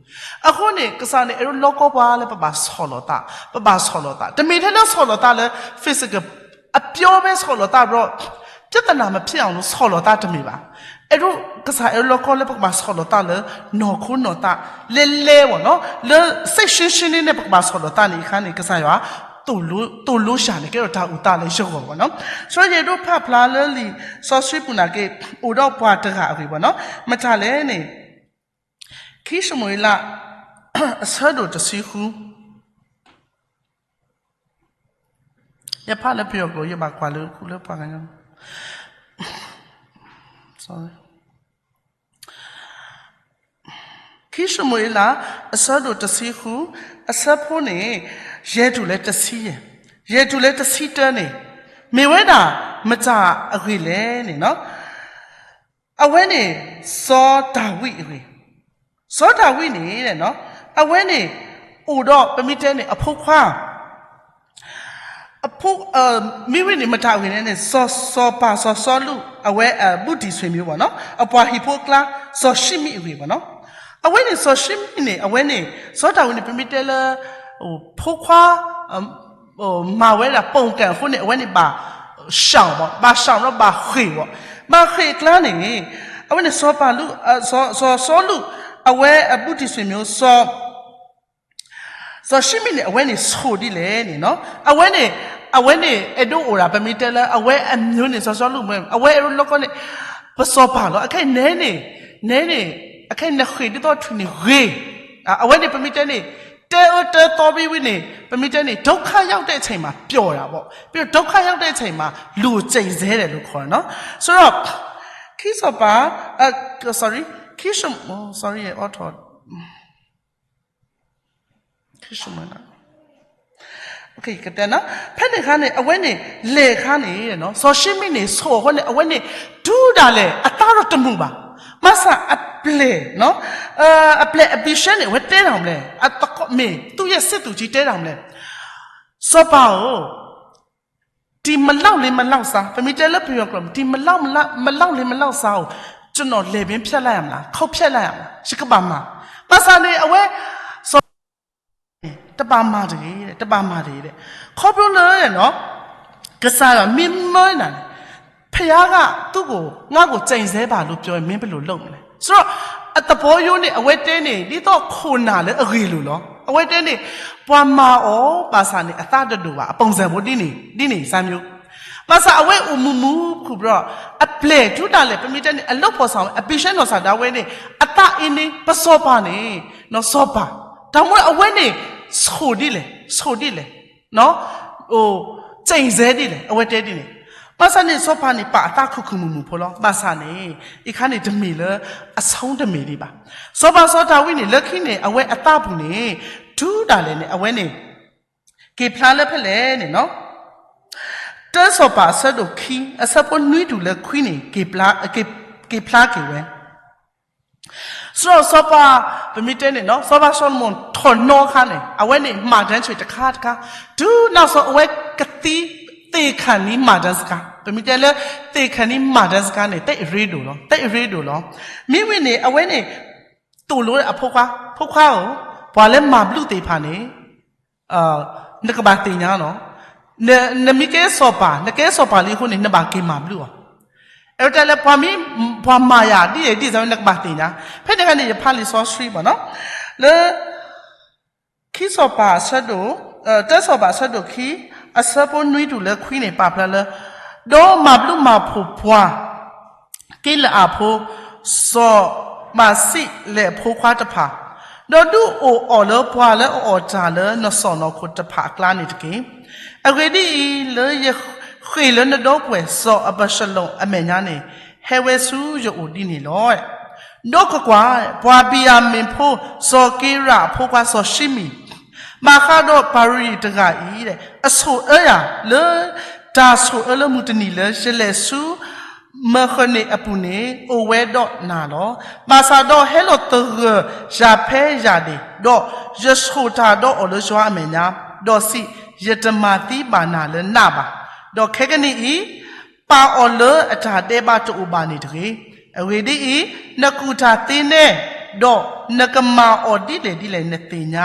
အဃိန့ၣ် ကစၢ်န့ၣ် အဲၣ်ဒိးလီကီပှၤလၢပဘၣ်ဆီၣ်လီၤသး, ပဘၣ်ဆီၣ်လီၤသး, တမ့ၢ်ထဲလၢဆီၣ်လီၤသးလၢ physical အပျီဖဲဆီၣ်လီၤသးဒီး ပြဿနာမဖြစ်အောင်လို့ ဆီၣ်လီၤသးတမ့ၢ်ဘၣ်. အဲၣ်ဒိး ကစၢ်အဲၣ်ဒိးလီကီလၢပကဘၣ်ဆီၣ်လီၤသးလၢ နီၢ်ခိနီၢ်သး လဲလဲဝဲနီၤ, လၢ စိတ်ရှင်းရှင်းလေး န့ၣ် ပကဘၣ်ဆီၣ်လီၤသးန့ၣ် အခါန့ၣ် ကစၢ်ယွၤ သိၣ်လိ သိၣ်လိစှၤန့ၣ် ကဲထီၣ်တၢ်အိၣ်သးလၢယဂီၢ်ဝဲနီၤ. ဆိယအဲၣ်ဒိးဖးဖျါလၢလံာ်စီဆှံပူၤနာ်က့ အိၣ်ဒီးပှၤတဂၤအဂ့ၢ်ဝဲနီၤ, မတၤလဲၣ်န့ၣ် ခံၡမူၤအ့လး အဆၢဒိၣ်တဆံဃု, ယဖးလၢပယီၤကျိာ် ယဘၣ်ကွၢ်လၢဃုလၢပှၤကညီ, ခံၡမူၤအ့လး အဆၢဒိၣ်တဆံဃု, အဆၢဖိန့ၣ် ယဲၢ်တုၤလၢတဆံယဲၢ်, ယဲၢ်တုၤလၢတဆံတၢန့ၣ် မ့ၢ်ဝဲဒၣ်မတၤအဂ့ၢ်လဲၣ်န့ၣ်နီၤ. အဝဲန့ၣ် စီၤဒၤဝံးအဂ့ၢ်, စီၤဒၤဝံးန့ၣ် အဝဲန့ၣ် အိၣ်ဒီးပမ့ၢ်တဲန့ၣ် အဖိခွါ အဖိ မ့ၢ်ဝဲန့ၣ် မတၤအဂ့ၢ်န့ၣ်န့ၣ် စီၤ စီၤပၤ စီၤစီလူး အဝဲအဘူးတံၢ်ဆွေမျိုးပေါ့နော်, အပှၤဟံၣ်ဖိအကျါ စီၤၡံမံအဂ့ၢ်ပေါ့နော်. အဝဲန့ၣ် စီၤၡံမံန့ၣ် အဝဲန့ၣ် စီၤဒၤဝံးန့ၣ် ပမ့ၢ်တဲလၢ ဖိခွါ မၤဝဲဒၣ် ပုန်ကန် အဃိန့ၣ် အဝဲန့ၣ်ဘၣ် ရှောင် ဘၣ် ဘၣ် ရှောင် ဒီးဘၣ်ဃ့ၢ်ဘၣ်, ဘၣ်ဃ့ၢ်အကျါန့ၣ် အဝဲန့ၣ် စီၤပၤလူး စီၤစီလူး အဝဲအဘူးတံၢ်ဆွေမျိုး စီၤ စီၤၡံမံန့ၣ် အဝဲန့ၣ်ဆိၣ်ဒ်လဲၣ်န့ၣ်နီၤ, အဝဲန့ၣ် အဝဲန့ၣ် အဲၣ်ဒိးအိၣ်ဒၣ် ပမ့ၢ်တဲလၢ အဝဲအမျိုးန့ၣ် စီၤစီလူး အဝဲအဲၣ်ဒိးလီကီန့ၣ် ပစီၤပၤလီၤ. အခဲအံၤနဲန့ၣ် နဲန့ၣ် အခဲအံၤနဃ့ၢ်ဒ်သိးထွံၣ်န့ၣ်ဂ့ၤ, အဝဲန့ၣ် ပမ့ၢ်တဲန့ၣ် တဲအၢတဲသီဘံဝံၤန့ၣ် ပမ့ၢ်တဲန့ၣ် ဒုက္ခရောက်တဲ့အချိန်မှာ ပျော်တာပေါ့, ပြီးတော့ ဒုက္ခရောက်တဲ့အချိန်မှာ လူကိုကျိန်ဆဲတယ်လို့ခေါ်တယ်နော်. ဆိုတော့ ခံစီၤပၤ sorry, ခံစီၤ sorry အိၣ်ထီၣ် ခံစီၤ ကတဲနီၤ, ဖဲန့ၣ်အခါန့ၣ် အဝဲန့ၣ်လဲၤအခါန့ၣ် စီၤၡံမံန့ၣ် ဆိၣ်အဃိန့ၣ် အဝဲန့ၣ် တုၤဒၣ်လဲာ် အသးဒီးတမုာ်ဘၣ်. ဘၣ်ဆၣ်အပျဲၢ် အပျဲၢ်အဘံၤၡဲန့ၣ် အဝဲတဲတၢ်မလဲၣ်, အသကိးမ့ၢ် သူ့ရဲ့စစ်သူကြီး တဲတၢ်မလဲၣ်, စီၤပၤဧၢ ဒီမလောက်လေးမလောက်စား, ပမ့ၢ်တဲလၢပယီၤကျိာ် ဒီမလောက်လေးမလောက်စားကို ကျွန်တော်လည်ပင်းဖြတ်လိုက်ရမလား, ခုတ်ဖြတ်လိုက်ရမလား, ယကဘၣ်မၤ. ဘၣ်ဆၣ်န့ၣ် အဝဲ စီၤ တဘၣ်မၤတဂ့ၤ, တဘၣ်မၤတဂ့ၤ. ခီဖျိလၢ ကစၢ်ယွၤမ့ၢ်မၢနၤန့ၣ်, ဘုရားက သူ့ကို ငါ့ကို ကျိန်ဆဲပါလို့ပြောရင် မင်းဘယ်လိုလုပ်မလဲ? ဆိုတော့ အသဘောရိုးန့ၣ် အဝဲတဲန့ၣ် ဒ်သိးခိၣ်နၢ်လၢအဂ့ၢ်လိာ်လီၤ. အဝဲတဲန့ၣ် ပှၤမၤအီၤဘၣ်ဆၣ်န့ၣ် အသးတဒိၣ်ဘၣ်, အပုံစံဖိဒ်န့ၣ် ဒ်န့ၣ် စၢ်မျိုး. ဘၣ်ဆၣ်အဝဲအိၣ်မူမူ ခူၣ်ဘျီ အပျဲၢ်တုၤဒၣ်လဲာ် ပမ့ၢ်တဲန့ၣ် အလုပ်ဖော်ဆောင် အဘံၤၡဲနီၢ်စၢ်ဒၣ်ဝဲန့ၣ် အသးအံၤန့ၣ် ပစီၤပၤန့ၣ် စီၤပၤ တၢ်မ့ၢ်အဝဲန့ၣ် ဆိၣ်ဒ်လဲၣ်, ဆိၣ်ဒ်လဲၣ် ကျိန်ဆဲဒ်လဲၣ်, အဝဲတဲဒ်န့ၣ်. ဘၣ်ဆၣ်န့ၣ် စီၤပၤန့ၣ် ပာ်အသးခုၣ်ခုၣ်မုာ်မုာ်ဖိလီၤ. ဘၣ်ဆၣ်န့ၣ် အံၤခါန့ၣ်တမ့ၢ်လၢ အဆိတမ့ၢ်ဒံးဘၣ်. စီၤပၤစီၤဒၤဝံးန့ၣ် လၢခံန့ၣ် အဝဲအသးပူၤန့ၣ် တုၤဒၣ်လဲာ်န့ၣ် အဝဲန့ၣ် က့ၤဖျါလၢဖဲလဲၣ်န့ၣ်နီၤ. တၢစီၤပၤအဆၢဒိၣ်ခံ အဆၢဖိနွံတုၤလၢခွံန့ၣ် က့ၤဖျါက့ၤဝဲ ဆိုတော့ စီၤပၤ ပမ့ၢ်တဲန့ၣ်နီၤ စီၤပၤစီၤၡလိၤမိၣ်ထီၣ်နီၤအခါန့ၣ် အဝဲန့ၣ် မၤတၢ်ဆံးတခါတခါ တုၤနီၢ်စီၤအဝဲကသံ သ့ၣ်ခၣ်နံၤမၤတၢ်စခါ ပမ့ၢ်တဲလၢ သ့ၣ်ခၣ်နံၤမၤတၢ်စခါန့ၣ် သ့ၣ်အရ့ဒိၣ်လီၤ သ့ၣ်အရ့ဒိၣ်လီၤ. မ့ၢ်ဝံၤန့ၣ် အဝဲန့ၣ် သိၣ်လိအဖိခွါ ဖိခွါဧၢ, ပှၤလၢမၤဘျုးသ့ၣ်တဖၣ်န့ၣ် နကဘၣ်သ့ၣ်ညါနီၤ, နမ့ၢ်ကဲစီၤပၤ နကဲစီၤပၤလံအဃိန့ၣ် နဘၣ်က့ၤမၤဘျုးအီၤ. အဲၣ်ဒိးတဲလၢ ပှၤမ့ၢ် ပှၤမၤယၤဒ်လဲၣ်ဒ်လဲၣ် နကဘၣ်သ့ၣ်ညါ. ဖဲန့ၣ်အခါန့ၣ် ယဖးလံာ်စီဆှံဘၣ်နီၤ, လၢ ခံစီၤပၤအဆၢဒိၣ် တၢစီၤပၤအဆၢဒိၣ်ခံ အဆၢဖိနွံတုၤလၢခွံန့ၣ် ပာ်ဖျါလၢ ဒီးမၤဘျုးမၤဖှိၣ်ပှၤ ကံလအးဖိ စီၤမၤစံးလဲးအဖိခွါတဖၣ် ဒီးဒုးအိၣ်အီၤလၢပှၤလၢအအီၣ်တၢ်လၢနစီၢ်နီၤခိၣ်တဖၣ်အကျါန့ၣ်တက့ၢ်. အဂ့ၢ်ဒ်အံၤ, လၢယဃ့ၢ်လၢနဒီပုၢ်ဝဲၢ် စီၤအၤဘၡလိၣ်အမဲာ်ညါန့ၣ် ဟဲဝဲဆူယအိၣ်ဒ်န့ၣ်လီၤ. ဒီးကွၢ်ကွၢ်, ပှၤဘံၣ်ယၤမံၣ်ဖိ စီၤက့ရၣ်အဖိခွါစီၤၡံမံၣ် ဘၣ်ဃးဒီးပၤရူၤတဂၤအံၤ အဆိၣ်အၢယၤလၢ တၢ်ဆိၣ်အၢလၢမုၢ်တနံၤလၢယလဲၤဆူ မဃၢၤန့ၣ်အပူၤန့ၣ် အိၣ်ဝဲဒီးနၤလီၤ. ဘၣ်ဆၣ်ဒီးဟဲလီၤသဂၢၢ်ယၤဖဲယၤဒၣ်, ဒီးယဆိၣ်တၢ်ဒီးအီၤလၢယွၤအမဲာ်ညါ, ဒီးစံး, ယတမၤသံဘၣ်နၤလၢနးဘၣ်. ဒီးခဲကနံၣ်အံၤ ပာ်အီၤလၢအတၢ်ဒဲးဘးတအိၣ်ဘၣ်န့ၣ်တဂ့ၤ. အဂ့ၢ်ဒ်အံၤ, နကူၣ်တၢ်သ့နဲ, ဒီးနကမၤအီၤဒ်လဲၣ်ဒ်လဲၣ် နသ့ၣ်ည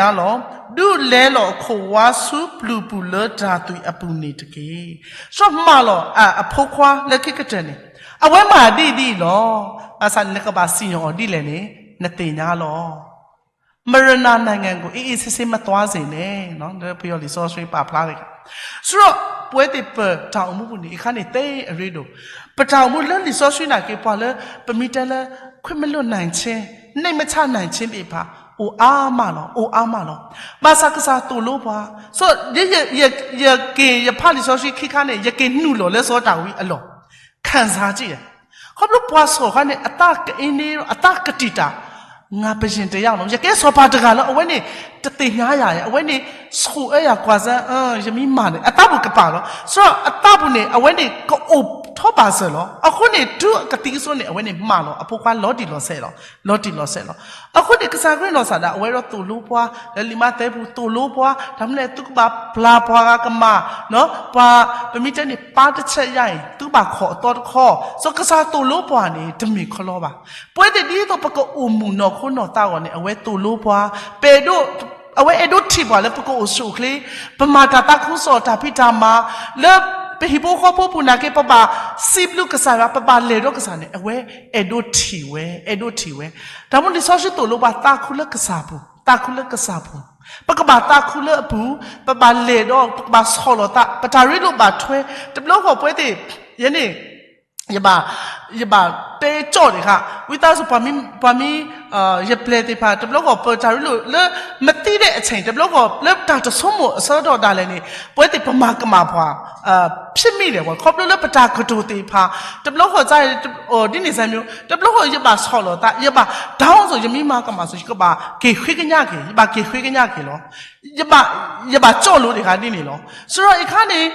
ါလီၤ. ဒုးလဲလီၤအခိၣ်ဝါဆူပျုၤပူၤလၢတၢ်သွံၣ်အပူၤန့ၣ်တက့ၢ်. စီၤမၤလီၤအဖိခွါလၢခံကတၢၢ်န့ၣ် အဝဲမၤဒ်အံၤဒ်အံၤလီၤ. ဘၣ်ဆၣ်န့ၣ် နကဘၣ်စံၣ်ညီၣ်အီၤဒ်လဲၣ်န့ၣ် နသ့ၣ်ညါလီၤ. မရနၤနိုင်ငံကို အေးအေးဆေးဆေးမသွားစေနဲ့, လၢပယီၤလံာ်စီဆှံပာ်ဖျါတခါ. ဆိုတော့ ပဝဲသ့ၣ်ပတၢ်အိၣ်မူပူၤန့ၣ် အခါန့ၣ်သ့အရ့ဒိၣ်, ပတၢ်အိၣ်မူလၢလံာ်စီဆှံနာ်က့ ပှၤလၢပမ့ၢ်တဲလၢ ခွင့်မလွတ်နိုင်ခြင်း, နှိပ်မချနိုင်ခြင်းသ့ၣ်တဖၣ် အိၣ်အါမးလီၤ, အိၣ်အါမးလီၤ. ဘၣ်ဆၣ်ကစၢ်သိၣ်လိပှၤ, ဆို ယက့ၤယဖးလံာ်စီဆှံခံခါန့ၣ် ယက့ၤနုာ်လီၤလၢစီၤဒၤဝံးအလီၢ် ခံစားကြည့်တယ်. ခီဖျိပှၤစီၤခါန့ၣ် အသးကအ့န့ဒီး အသးကတံာ်တာ်, ငါဘယင်တယောက်လီၤ. ယကဲစီၤပၤတဂၤလၢ အဝဲန့ၣ် တသ့ၣ်ညါယၤ, အဝဲန့ၣ် ဆိၣ်အၢယၤကွၢ်စၢ်, ယမံမၤန့ၣ် အသးပူၤကပာ်လီၤ. ဆိုတော့ အသးပူၤန့ၣ် အဝဲန့ၣ် ကအိၣ်ထီၣ်ဘၣ်စၢၤလီၤ. အဃိန့ၣ် တုၤအကသံကစိန့ၣ် အဝဲန့ၣ်မၤလီၤ အဖိခွါလီၤတံၢ်လီၤဆဲးလီၤ, လီၤတံၢ်လီၤဆဲးလီၤ. အဃိန့ၣ် ကစၢ်ခရံာ်နီၢ်ကစၢ်ဒၣ် အဝဲဒီးသိၣ်လိပှၤ, လၢလံာ်မးသဲပူၤသိၣ်လိပှၤ, တၢ်မနုၤလဲၣ် သုကဘၣ်ပျၢ်ပှၤဂၤကမၣ်, ပှၤ ပမ့ၢ်တဲန့ၣ် ပၢ်တဆဲးယါအံၤ သုကဘၣ်ခိးအသီတခီ, ဆို ကစၢ်သိၣ်လိပှၤန့ၣ် တမ့ၢ်ခီလီဘၣ်. ပဝဲသ့ၣ်ဒ်သိးပကအိၣ်မုာ်နီၢ်ခိနီၢ်သးအဂီၢ်န့ၣ် အဝဲသိၣ်လိပှၤ, ပအဲၣ်ဒိး အဝဲအဲၣ်ဒိးထံၣ်ပှၤလၢပကအိၣ်ဆူၣ်အိၣ်ချ့, ပမၤတၢ်သးခုကစီၣ်တၢ်ဖံးတၢ်မၤ, လၢပဟံၣ်ဖိဃီဖိပူၤနာ်က့ ပဘၣ်စံးဘျုးကစၢ်ယွၤ ပဘၣ်လဲၤဒီးကစၢ်န့ၣ် အဝဲအဲၣ်ဒိးထံၣ်ဝဲ, အဲၣ်ဒိးထံၣ်ဝဲ. တၢ်မနုၤလံာ်စီဆှံသိၣ်လိပှၤ သးခုလၢကစၢ်ပူၤ, သးခုလၢကစၢ်ပူၤ, ပကဘၣ်သးခုလၢအပူၤ, ပဘၣ်လဲၤဒီး ပကဘၣ်ဆီၣ်လီၤသး, ပတၢ်ရ့လိာ်ဘၣ်ထွဲ, တဘျီဃီပဝဲသ့ၣ်, ယဲန့ၣ် ယဘၣ်, ယဘၣ်တဲကၠီၣ်ဒံးဃာ်, ဝံသးစူၤ ပှၤမ့ၢ်, ပှၤမ့ၢ်, ယပျဲၢ်သ့ၣ်တဖၣ် တဘျီဃီပတၢ်ရ့လိာ်လၢ မသံတဲ့အချိန် တဘျီဃီလၢပတၢ်တဆိကမိၣ်အဆၢကတီၢ်ဒၣ်လဲာ်န့ၣ် ပဝဲသ့ၣ်ပမၤကမၣ်ပှၤ, ဖြစ်မိတယ်ပေါ့, ခီဖျိလၢပတၢ်ကတိၤသ့ၣ်တဖၣ် တဘျီဃီ ဒ်န့ၣ်စ့ၢ်မ့ၢ်, တဘျီဃီယဘၣ်ဆီၣ်လီၤသး, ယဘၣ် down စိၤ ယမ့ၢ်မၤကမၣ်စိၤ ယကဘၣ်က့ၤဃ့ကညးက့ၤ, ယဘၣ်က့ၤဃ့ကညးက့ၤလီၤ. ယဘၣ်, ယဘၣ်ကၠီၣ်လိဒံးဃာ်ဒ်န့ၣ်လီၤ. ဆိုတော့ အခါန့ၣ်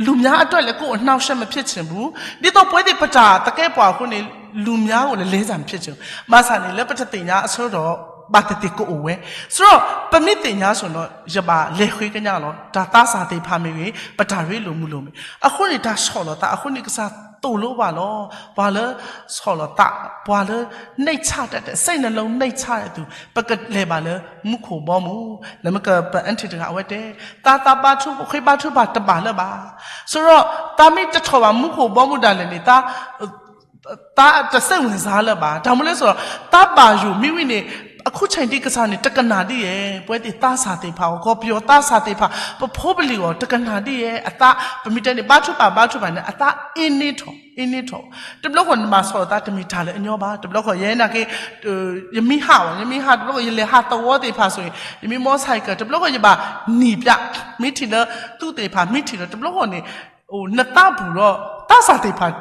လူများအတွက်လည်း ကိုယ့်အနှောင့်အယှက် မဖြစ်ချင်ဘူး, ဒ်သိးပဝဲသ့ၣ်ပတၢ်သကဲးပဝးအဃိန့ၣ် လူများကိုလည်း လဲစရာ မဖြစ်ချင်ဘူး, ဘၣ်ဆၣ်န့ၣ် လၢပတသ့ၣ်ညါအဆၢကတီၢ် ဘၣ်သ့ၣ်သ့ၣ်ကအိၣ်ဝဲ, ဆိုတော့ ပမ့ၢ်သ့ၣ်ညါစိၤဒီး ယဘၣ်လဲၤဃ့ကညးလီၤ, တၢ်သးစၢ်သ့ၣ်တဖၣ်မ့ၢ်ဂ့ၤ, ပတၢ်ရ့လိာ်မုာ်လိာ်မ့ၢ်, အဃိန့ၣ် တၢ်ဆီၣ်လီၤသး အဃိန့ၣ် ကစၢ်သိၣ်လိပှၤလီၤ, ပှၤလၢဆီၣ်လီၤသး, ပှၤလၢ နှိမ်ချတတ်တဲ့, စိတ်နှလုံးနှိမ်ချတဲ့သူ, ပကလဲၤဘၣ်လၢမူခိၣ်ဘီမုၢ်, လၢမကပအၣ်ထံးတဂၤ အဝဲတဲ သးသးဘါထု ဃ့ဘါထုဘၣ်တဘၣ်လၢၤဘၣ်, ဆိုတော့ သးမ့ၢ်တထီၣ်ဘၣ်မူခိၣ်ဘီမုၢ်ဒၣ်လဲာ်န့ၣ် သး သးတစိတ်ဝင်စားလၢၤဘၣ်, တၢ်မနုၤလဲၣ်ဆိုတော့ သးဘၣ်ယိၣ်မ့ၢ်ဝံၤန့ၣ် အခုချိန်ထိ ကစၢ်န့ၣ် တကနၣ်ဒ်ယဲ, ပဝဲသ့ၣ်သးစၢ်သ့ၣ်တဖၣ်အဂီၢ် ကီၢ်ပယီၤသးစၢ်သ့ၣ်တဖၣ် ပဖိပလံၤအဂီၢ် တကနၣ်ဒ်ယဲ, အသး ပမ့ၢ်တဲန့ၣ် ဘါထုကဖၣ် ဘါထုကဖၣ်န့ၣ် အသးအ့န့ထီၣ် အ့န့ထီၣ်, တဘျီဃီနမၤဆီၣ်လီၤသး တမ့ၢ်တၢ်လၢအညီဘၣ်, တဘျီဃီယဲနာ်က့ ယမံဟးဝဲ ယမံဟး တဘျီဃီယလဲၤဟးသဝီသ့ၣ်တဖၣ်ဆိၣ်ဂ့ၤ ယမံမီၢ်ဆါကၢၣ် တဘျီဃီယဘၣ်နံၣ်ပျး, မ့ၢ်ထံၣ်လၢသူသ့ၣ်တဖၣ် မ့ၢ်ထံၣ်လၢ တဘျီဃီန့ၣ် နသးပူၤဒီး သးစၢ်သ့ၣ်တဖၣ်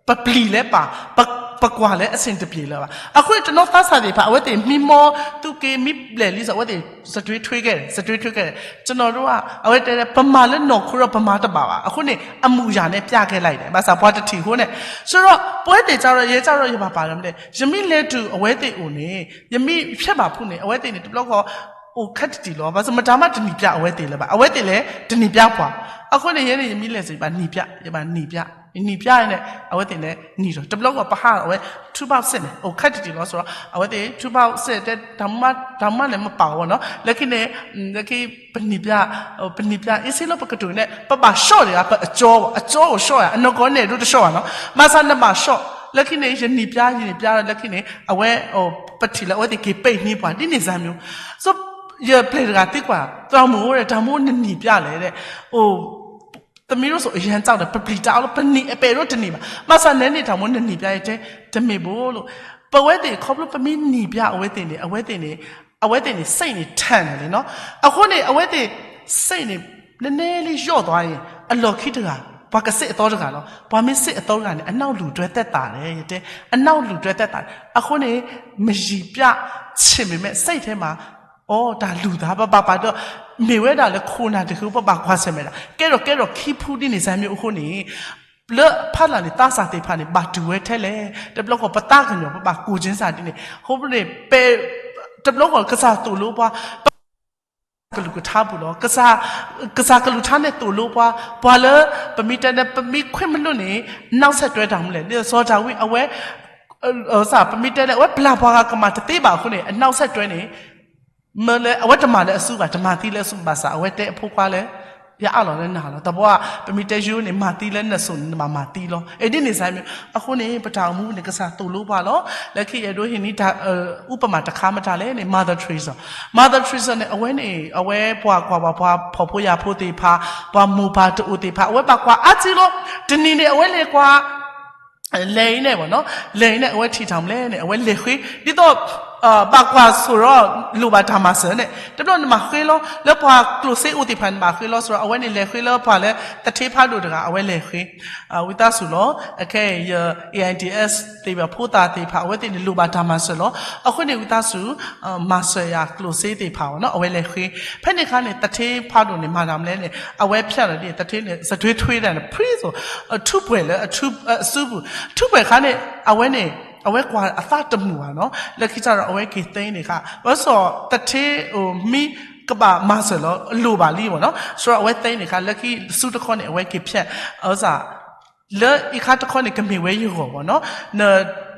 ပပျံၤလဲၤပာ် ပကွၢ်လၢအဆင်တပြေလၢၤဘၣ်. အဃိန့ၣ်တနီၤသးစၢ်သ့ၣ်တဖၣ် အဝဲသ့ၣ်မံမီၢ်သူက့ မံဘျဲၣ်လံစ့ၢ် အဝဲသ့ၣ် စတြ့ထွ့ကဲ စတြ့ထွ့ကဲ, ကျွန်တော်တို့က အဝဲတဲ ပမၤလၢနီၢ်ခိဒီးပမၤတဘၣ်ဘၣ်. အဃိန့ၣ် အမုာ်ယၤန့ၣ် ပျးကဲလံဒီး ဘၣ်ဆၣ်ပှၤတထံၣ်အဃိန့ၣ်, ဆိုတော့ ပဝဲသ့ၣ်ကဒီး ယဲကဒီး ယဘၣ်ပာ်လီၤမ့ၢ်လဲၣ် ယမ့ၢ်လဲၤတုၤအဝဲသ့ၣ်အိၣ်န့ၣ် ယမ့ၢ်ဖျဲဘၣ်ဖုးန့ၣ် အဝဲသ့ၣ်န့ၣ် တဘျီဃီ အိၣ်ခက်တံၢ်လီၤ. ဘၣ်ဆၣ်မတၤမးတနံၤပျးအဝဲသ့ၣ်လၢၤဘၣ်. အဝဲသ့ၣ်လဲၤတနံၤပျးပှၤ. အဃိန့ၣ် ယဲန့ၣ် ယမ့ၢ်လဲၤစ့ၢ် ယဘၣ်နံၤပျး ယဘၣ်နံၤပျး နံၤပျးန့ၣ် အဝဲသ့ၣ်န့ၣ်နံၤဒီး တဘျီဃီပဟးအဝဲ ထူးပေါက်စစ် န့ၣ် အိၣ်ခက်တံၢ်လီၤ ဆိုတော့ အဝဲသ့ၣ် ထူးပေါက်စစ် တဲ တၢ်မူမးလဲၣ်မပာ်အီၤနီၤ လၢခံန့ၣ် လၢခံ ပနံၤပျး ပနံၤပျး အ့စ့လီၤ ပကတိၤန့ၣ် ပဘၣ် short တဂၤ ပအကၠီ အကၠီအိၣ် short ဧါ အနီၢ်ကီၢ်န့ၣ် ဒိၣ်တ short ဧါနီၤ ဘၣ်ဆၣ်နဘၣ် short လၢခံန့ၣ် ယနံၤပျး ယနံၤပျး လၢခံန့ၣ် အဝဲ ပထံၣ်လၢအဝဲသ့ၣ်က့ၤပဲာ်န့ၢ်ပှၤ ဒ်န့ၣ်စ့ၢ်မ့ၢ် so ယပျဲၢ်တဂၤသံကွၢ် သရၣ်မုၣ်ဧၢ တၢ်မူနနံၤပျးလဲၣ် အိၣ် သမံၤရိစိၤအရၢၣ်ကၠီဒီး ပပျံၤတၢ်အီၤလီၤ ပနံၤအပဲာ်ဒိၣ်တနံၤဘၣ် ဘၣ်ဆၣ်နဲန့ၣ် တၢ်မူနနံၤပျး ယတဲ တမ့ၢ်ဘၣ်လီၤ ပဝဲသ့ၣ်ခီဖျိပမ့ၢ်နံၤပျၢ်အဝဲသ့ၣ်န့ၣ် အဝဲသ့ၣ်န့ၣ် အဝဲသ့ၣ်န့ၣ် စိတ်န့ၣ် ထန်တယ်လေနော်. အဃိန့ၣ် အဝဲသ့ၣ် စိတ်န့ၣ် နည်းနည်းလေးလျော့သွားရင် အလီၢ်ခံတဂၤ ပှၤကစ့ၣ်အသီတဂၤလီၤ. ပှၤမ့ၢ်စ့ၣ်အသီတဂၤန့ၣ် အနောက်လူတွဲသက်သာတယ် ယတဲ အနောက်လူတွဲသက်သာတယ်. အဃိန့ၣ် မယံၤပျၢ် ချင်ပေမဲ့ စိတ်ထဲမှာ အိ တၢ်လူၤသး ပဘၣ်ပာ်ဒီး မ့ၢ်ဝဲဒၣ်လၢခိၣ်နၢ်တဃု ပဘၣ်ကွၢ်ဆၢၣ်မဲာ်ဒၣ် ကဲထီၣ်ကဲထီၣ်ခံဖုဒ်န့ၣ် စၢ်မ့ၢ်အိၣ်အဃိန့ၣ် လၢဖးလၢ်န့ၣ် သးစၢ်သ့ၣ်တဖၣ်န့ၣ် ဘၣ်တူၢ်ဝဲထဲလဲၣ်. တဘျီဃီပသးကညီၤ ပဘၣ်ကိၢ်ကၠ့စၢ်ဒ်န့ၣ် အဃိန့ၣ် ပ တဘျီဃီကစၢ်သိၣ်လိပှၤ ပ ကလုၢ်ကထါပူၤလီၤ. ကစၢ်ကလုၢ်ကထါန့ၣ်သိၣ်လိပှၤ ပှၤလၢ ပမ့ၢ်တဲန့ၣ် ပမ့ၢ်ခွင့်မလွှတ်န့ၣ် နောက်ဆက်တွဲတၢ်မနုၤလဲၣ်. ဒ်သိးစီၤဒၤဝံးအဝဲ ပမ့ၢ်တဲန့ၣ် အဝဲပျၢ်ပှၤဂၤကမၣ်တသ့ဘၣ်အဃိန့ၣ် နောက်ဆက်တွဲန့ၣ် မ့ၢ်လၢ အဝဲတမၤလၢအစုဘၣ် တမၤသံလၢအစုဘၣ်ဆၣ် အဝဲတဲအဖိခွါလၢ ယအးလီၤလၢနၤလီၤ. တဘျီ ပမ့ၢ်တဲယိန့ၣ် မၤသံလၢနစိၤန့ၣ် နဘၣ်မၤသံလီၤ. အဒ်န့ၣ်စၢ်မ့ၢ် အဃိန့ၣ် ပတၢ်အိၣ်မူန့ၣ် ကစၢ်သိၣ်လိပှၤလီၤ. လၢခံယအဲၣ်ဒိးဟ့ၣ်န့ၢ်တၢ် ဥပမာတခါမတၤလဲၣ်န့ၣ် Mother Teresa, Mother Teresa န့ၣ် အဝဲန့ၣ် အဝဲပှၤကွၢ်ဘၣ်ပှၤဖှီၣ်ဖိယာ်ဖိသ့ၣ်တဖၣ် ပှၤမိၢ်ပၢ်တအိၣ်သ့ၣ်တဖၣ် အဝဲဘၣ်ကွၢ်အါစုလီၤ. တနံၤန့ၣ် အဝဲလဲၤကွၢ် လဲၤအံၤန့ၣ်ဘၣ်နီၤ လဲၤအံၤန့ၣ် အဝဲထံၣ်တၢ်မနုၤလဲၣ်န့ၣ် အဝဲလဲၤဃ့ ဒ်သိး ဘၣ်ကွၢ်ဆိၣ်ဒီး လိၣ်ဘၣ်တၢ်မၤစၢၤန့ၣ် တဘျီန့ၣ်မၤဃ့လီၤ လၢပှၤကျိၣ်စ့အိၣ်သ့ၣ်တဖၣ်န့ၣ် မၤဃ့လီၤ ဆိၣ်ဒီး အဝဲန့ၣ်လဲၤဃ့လၢပှၤလၢ သထ့ဖးဒိၣ်တဂၤ အဝဲလဲၤဃ့ ဝံသးစူၤလီၤ. အခဲအံၤ ယ AIDS သ့ၣ်တဖၣ် ဖိသၣ်သ့ၣ်တဖၣ် အဝဲသ့ၣ်န့ၣ် လိၣ်ဘၣ်တၢ်မၤစၢၤလီၤ. အဃိန့ၣ် ဝံသးစူၤ မၤစၢၤယၤကျိၣ်စ့သ့ၣ်တဖၣ်ဘၣ်နီၤ အဝဲလဲၤဃ့ ဖဲန့ၣ်အခါန့ၣ် သထ့ဖးဒိၣ်န့ၣ် မၤတၢ်မနုၤလဲၣ်န့ၣ် အဝဲဖျဲးလီၤဒ် သထ့န့ၣ် စထွေထွေတၢ်န့ၣ် ဖှံသိး ထူးပှဲၤလၢ အစုပူၤ ထူးပှဲၤအခါန့ၣ် အဝဲန့ၣ် အဝဲကွၢ်အသးတမုာ်ဘၣ်နီၤ လၢခံကတၢၢ်ဒီး အဝဲက့ၤသ့န့ၣ်ခါ ဘၣ်ဆၣ် သထ့ မ့ၢ်ကဘၣ်မၤစၢၤလီၤ အလိၣ်ဘၣ်လံဘၣ်နီၤ ဆိၣ်ဒီး အဝဲသ့န့ၣ်ခါ လၢခံစုတခီန့ၣ် အဝဲက့ၤဖျဲး အ လၢအံၤခါတခီန့ၣ် ကမ့ၢ်ဝဲယဂီၢ်ဘၣ်နီၤ န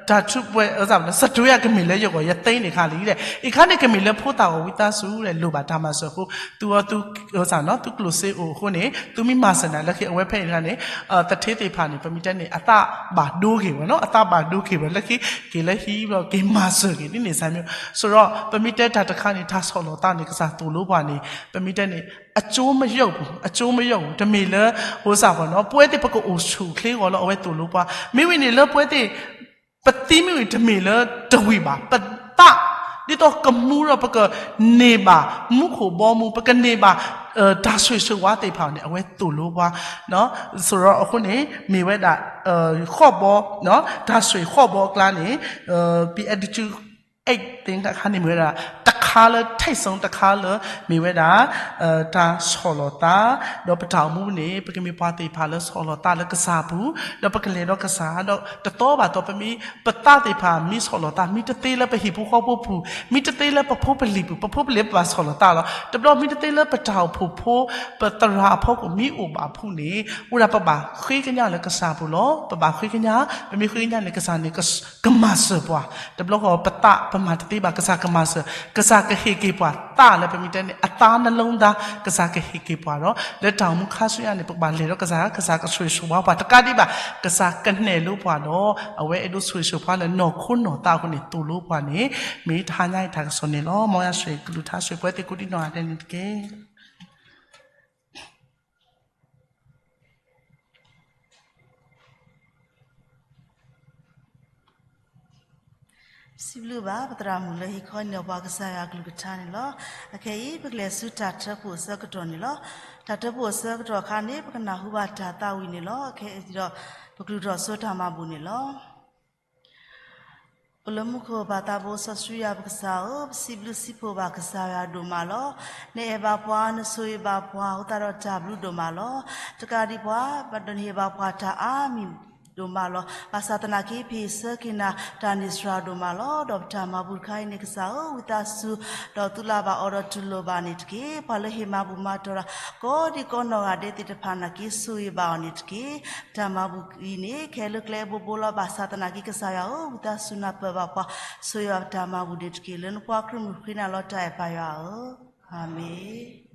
တၢ်ထူးပှဲၤ စထွေကမ့ၢ်လၢယဂီၢ် ယသ့န့ၣ်ခါလံဒီး အံၤခါန့ၣ် ကမ့ၢ်လၢဖိသၣ်ဂီၢ် ဝံသးစူၤ လိၣ်ဘၣ်တၢ်မၤစၢၤအဃိ သုဝဲသု သုကျိၣ်စ့အိၣ်အဃိန့ၣ် သုမ့ၢ်မၤစၢၤနၤ လၢခံအဝဲဖဲအံၤတခါန့ၣ် သထ့သ့ၣ်တဖၣ်န့ၣ် ပမ့ၢ်တဲန့ၣ် အသးဘၣ်ဒိဂ့ၤဝဲနီၤ အသးဘၣ်ဒိဂ့ၤဝဲ လၢခံက့ၤလၢဟံၣ်ဘျီ က့ၤမၤစၢၤက့ၤဒ်န့ၣ်စၢ်မ့ၢ် ဆိၣ်ဒီး ပမ့ၢ်တဲတၢ်တခါန့ၣ် တၢ်ဆီၣ်လီၤသးန့ၣ် ကစၢ်သိၣ်လိပှၤန့ၣ် ပမ့ၢ်တဲန့ၣ် အကျိုးမရောက်ဘူး အကျိုးမရောက်ဘူး တမ့ၢ်လၢ ဟိစၢ်ဘၣ်နီၤ ပဝဲသ့ၣ်ပကအိၣ်ဆူၣ်အိၣ်ချ့အဂီၢ်လၢအဝဲသိၣ်လိပှၤ မ့ၢ်ဝံၤန့ၣ်လၢပဝဲသ့ၣ် ပသံမ့ၢ်ဝံၤ တမ့ၢ်လၢတဝံၤဘၣ် ပသး ဒ်သိးကမူဒီးပကန့ၢ်ဘၣ် မူခိၣ်ဘီမုၢ် ပကန့ၢ်ဘၣ် တၢ်ဆိၣ်ဂ့ၤဆိၣ်ဝါသ့ၣ်တဖၣ်န့ၣ် အဝဲသိၣ်လိပှၤ ဆိၣ်ဒီးအဃိန့ၣ် မ့ၢ်ဝဲဒၣ် ဃီၣ်ဘီ တၢ်ဆိၣ်ဂ့ၤဃီၣ်ဘီအကျါန့ၣ် ပအဲဒုး သ့အခါန့ၣ်မ့ၢ်ဝဲဒၣ် တခါလၢ ထိပ်ဆုံး တခါလၢ မ့ၢ်ဝဲဒၣ် တၢ်ဆီၣ်လီၤသး ဒီးပတၢ်အိၣ်မူန့ၣ် ပကမ့ၢ်ပှၤသ့ၣ်တဖၣ်လၢဆီၣ်လီၤသးလၢကစၢ်အပူၤ ဒီးပကလဲၤဒီးကစၢ် ဒီးတသီဘၣ်သီ ပမ့ၢ် ပသးသ့ၣ်တဖၣ် မ့ၢ်ဆီၣ်လီၤသး မ့ၢ်တသ့လၢပဟံၣ်ဖိဃီဖိပူၤ မ့ၢ်တသ့လၢပဖိပလံၤပူၤ ပဖိပလံၤပဘၣ်ဆီၣ်လီၤသးလီၤ တဘျီမ့ၢ်တသ့လၢပတၢ်အိၣ်ဖှိၣ်ဖိ ပသရၣ်အဖီခိၣ်မ့ၢ်အိၣ်ဘၣ်အဖုၣ်န့ၣ် အိၣ်ဒၣ်ပဘၣ်ဃ့ကညးလၢကစၢ်ပူၤလီၤ ပဘၣ်ဃ့ကညး ပမ့ၢ်ဃ့ကညးန့ၣ် ကစၢ်န့ၣ် ကမၤစၢၤပှၤ တဘျီဃီပသးပမၤတသ့ဘၣ် ကစၢ်ကမၤစၢၤ ကစၢ်ကဟ့ၣ်က့ၤပှၤသးလၢပမ့ၢ်တဲန့ၣ် အသးနလိၤသး ကစၢ်ကဟ့ၣ်က့ၤပှၤဒီး လၢတၢ်အိၣ်မူခါဆူညါန့ၣ် ပကဘၣ်လဲၤဒီးကစၢ် ကစၢ်ကဆိၣ်ဂ့ၤဆိၣ်ဝါပှၤတကးဒံးဘၣ် ကစၢ်ကနဲၣ်လိပှၤဒီး အဝဲအဲၣ်ဒိးဆိၣ်ဂ့ၤဆိၣ်ဝါလၢနီၢ်ခိနီၢ်သးအဃိန့ၣ် သိၣ်လိပှၤန့ၣ် မ့ၢ်တဟါညါအံၤတၢ်ကစီၣ်န့ၣ်လီၤ. မ်ယွၤဆိၣ်ဂ့ၤကလုၢ်ကထါ ဆိၣ်ဂ့ၤပဝဲသ့ၣ်ကိးဒံနီၢ်ဂၤဒဲးန့ၣ်တက့ၢ်. စံးဘျုးဘၣ် ပသရၣ်မုၣ်လၢဟ့ၣ်ခီဟ့ၣ်နီၤပှၤကစၢ်ယွၤအကလုၢ်ကထါန့ၣ်လီၤ. အခဲအံၤ ပကလဲၤဆူတၢ်ထၢဖှိၣ်အဆၢကတီၢ်န့ၣ်လီၤ. တၢ်ထၢဖှိၣ်အဆၢကတီၢ်အခါန့ၣ် ပကနၢ်ဟူဘၣ်တၢ်သးဝံၣ်န့ၣ်လီၤ. အခဲအံၤဒီး ပကလုၢ်ထီၣ်စိတၢ်မၤဘူၣ်န့ၣ်လီၤ. အိၣ်လၢမူခိၣ်ပၢ်သးဘိစီဆှံယွၤပကစၢ်ဧၢ, ပစံးဘျုးစံးဖှိၣ်ဘၣ်ကစၢ်ယွၤဒိၣ်မးလီၤ. နအဲၣ်ဘၣ်ပှၤ, နဆိၣ်ဂ့ၤဘၣ်ပှၤ, အဃိသတးဒီးတၢ်ဘျုးဒိၣ်မးလီၤ. တကးဒံးဘၣ် ပဒိးန့ၢ်ဟ့ၣ်ဘၣ်ပှၤတၢ်အါမံၤဒိၣ်မးလီၤ. ဘၣ်ဆၣ်သနာ်က့ ပဟ့ၣ်ဆၢက့ၤနၤတၢ်န့ၢ်စှၤဒိၣ်မးလီၤ. ဒီးပတၢ်မၤဘူၣ်တခါအံၤန့ၣ် ကစၢ်ဧၢ, ဝံသးစူၤ ဒီးသုလၢ်ဘၣ်အီၤဒီးတူၢ်လိာ်ဘၣ်န့ၣ်တက့ၢ်. ပှၤလၢဟ့ၣ်မၤဘူၣ်မၤတီၤတၢ် ကိးဒံကိးနီၢ်ဂၤဒဲးသ့ၣ်တဖၣ်နာ်က့ ဆိၣ်ဂ့ၤဘၣ်အီၤန့ၣ်တက့ၢ်. ပတၢ်မၤဘူၣ်အံၤန့ၣ် ကဟဲလၢကျဲအဘိဘိလီၤ. ဘၣ်ဆၣ်သနာ်က့ ကစၢ်ယွၤဧၢ, ဝံသးစူၤနၢ်ပၢၢ်ဘၣ်ပှၤ, ဆိၣ်ဂ့ၤဘၣ်ပတၢ်မၤဘူၣ်န့ၣ်တက့ၢ်. လၢနဖိခွါခရံာ်မုၣ်ဃ့နၤလီၤတၢ်အဲၣ်ပၢ်ယွၤဧၢ, အၤမ့ၣ်.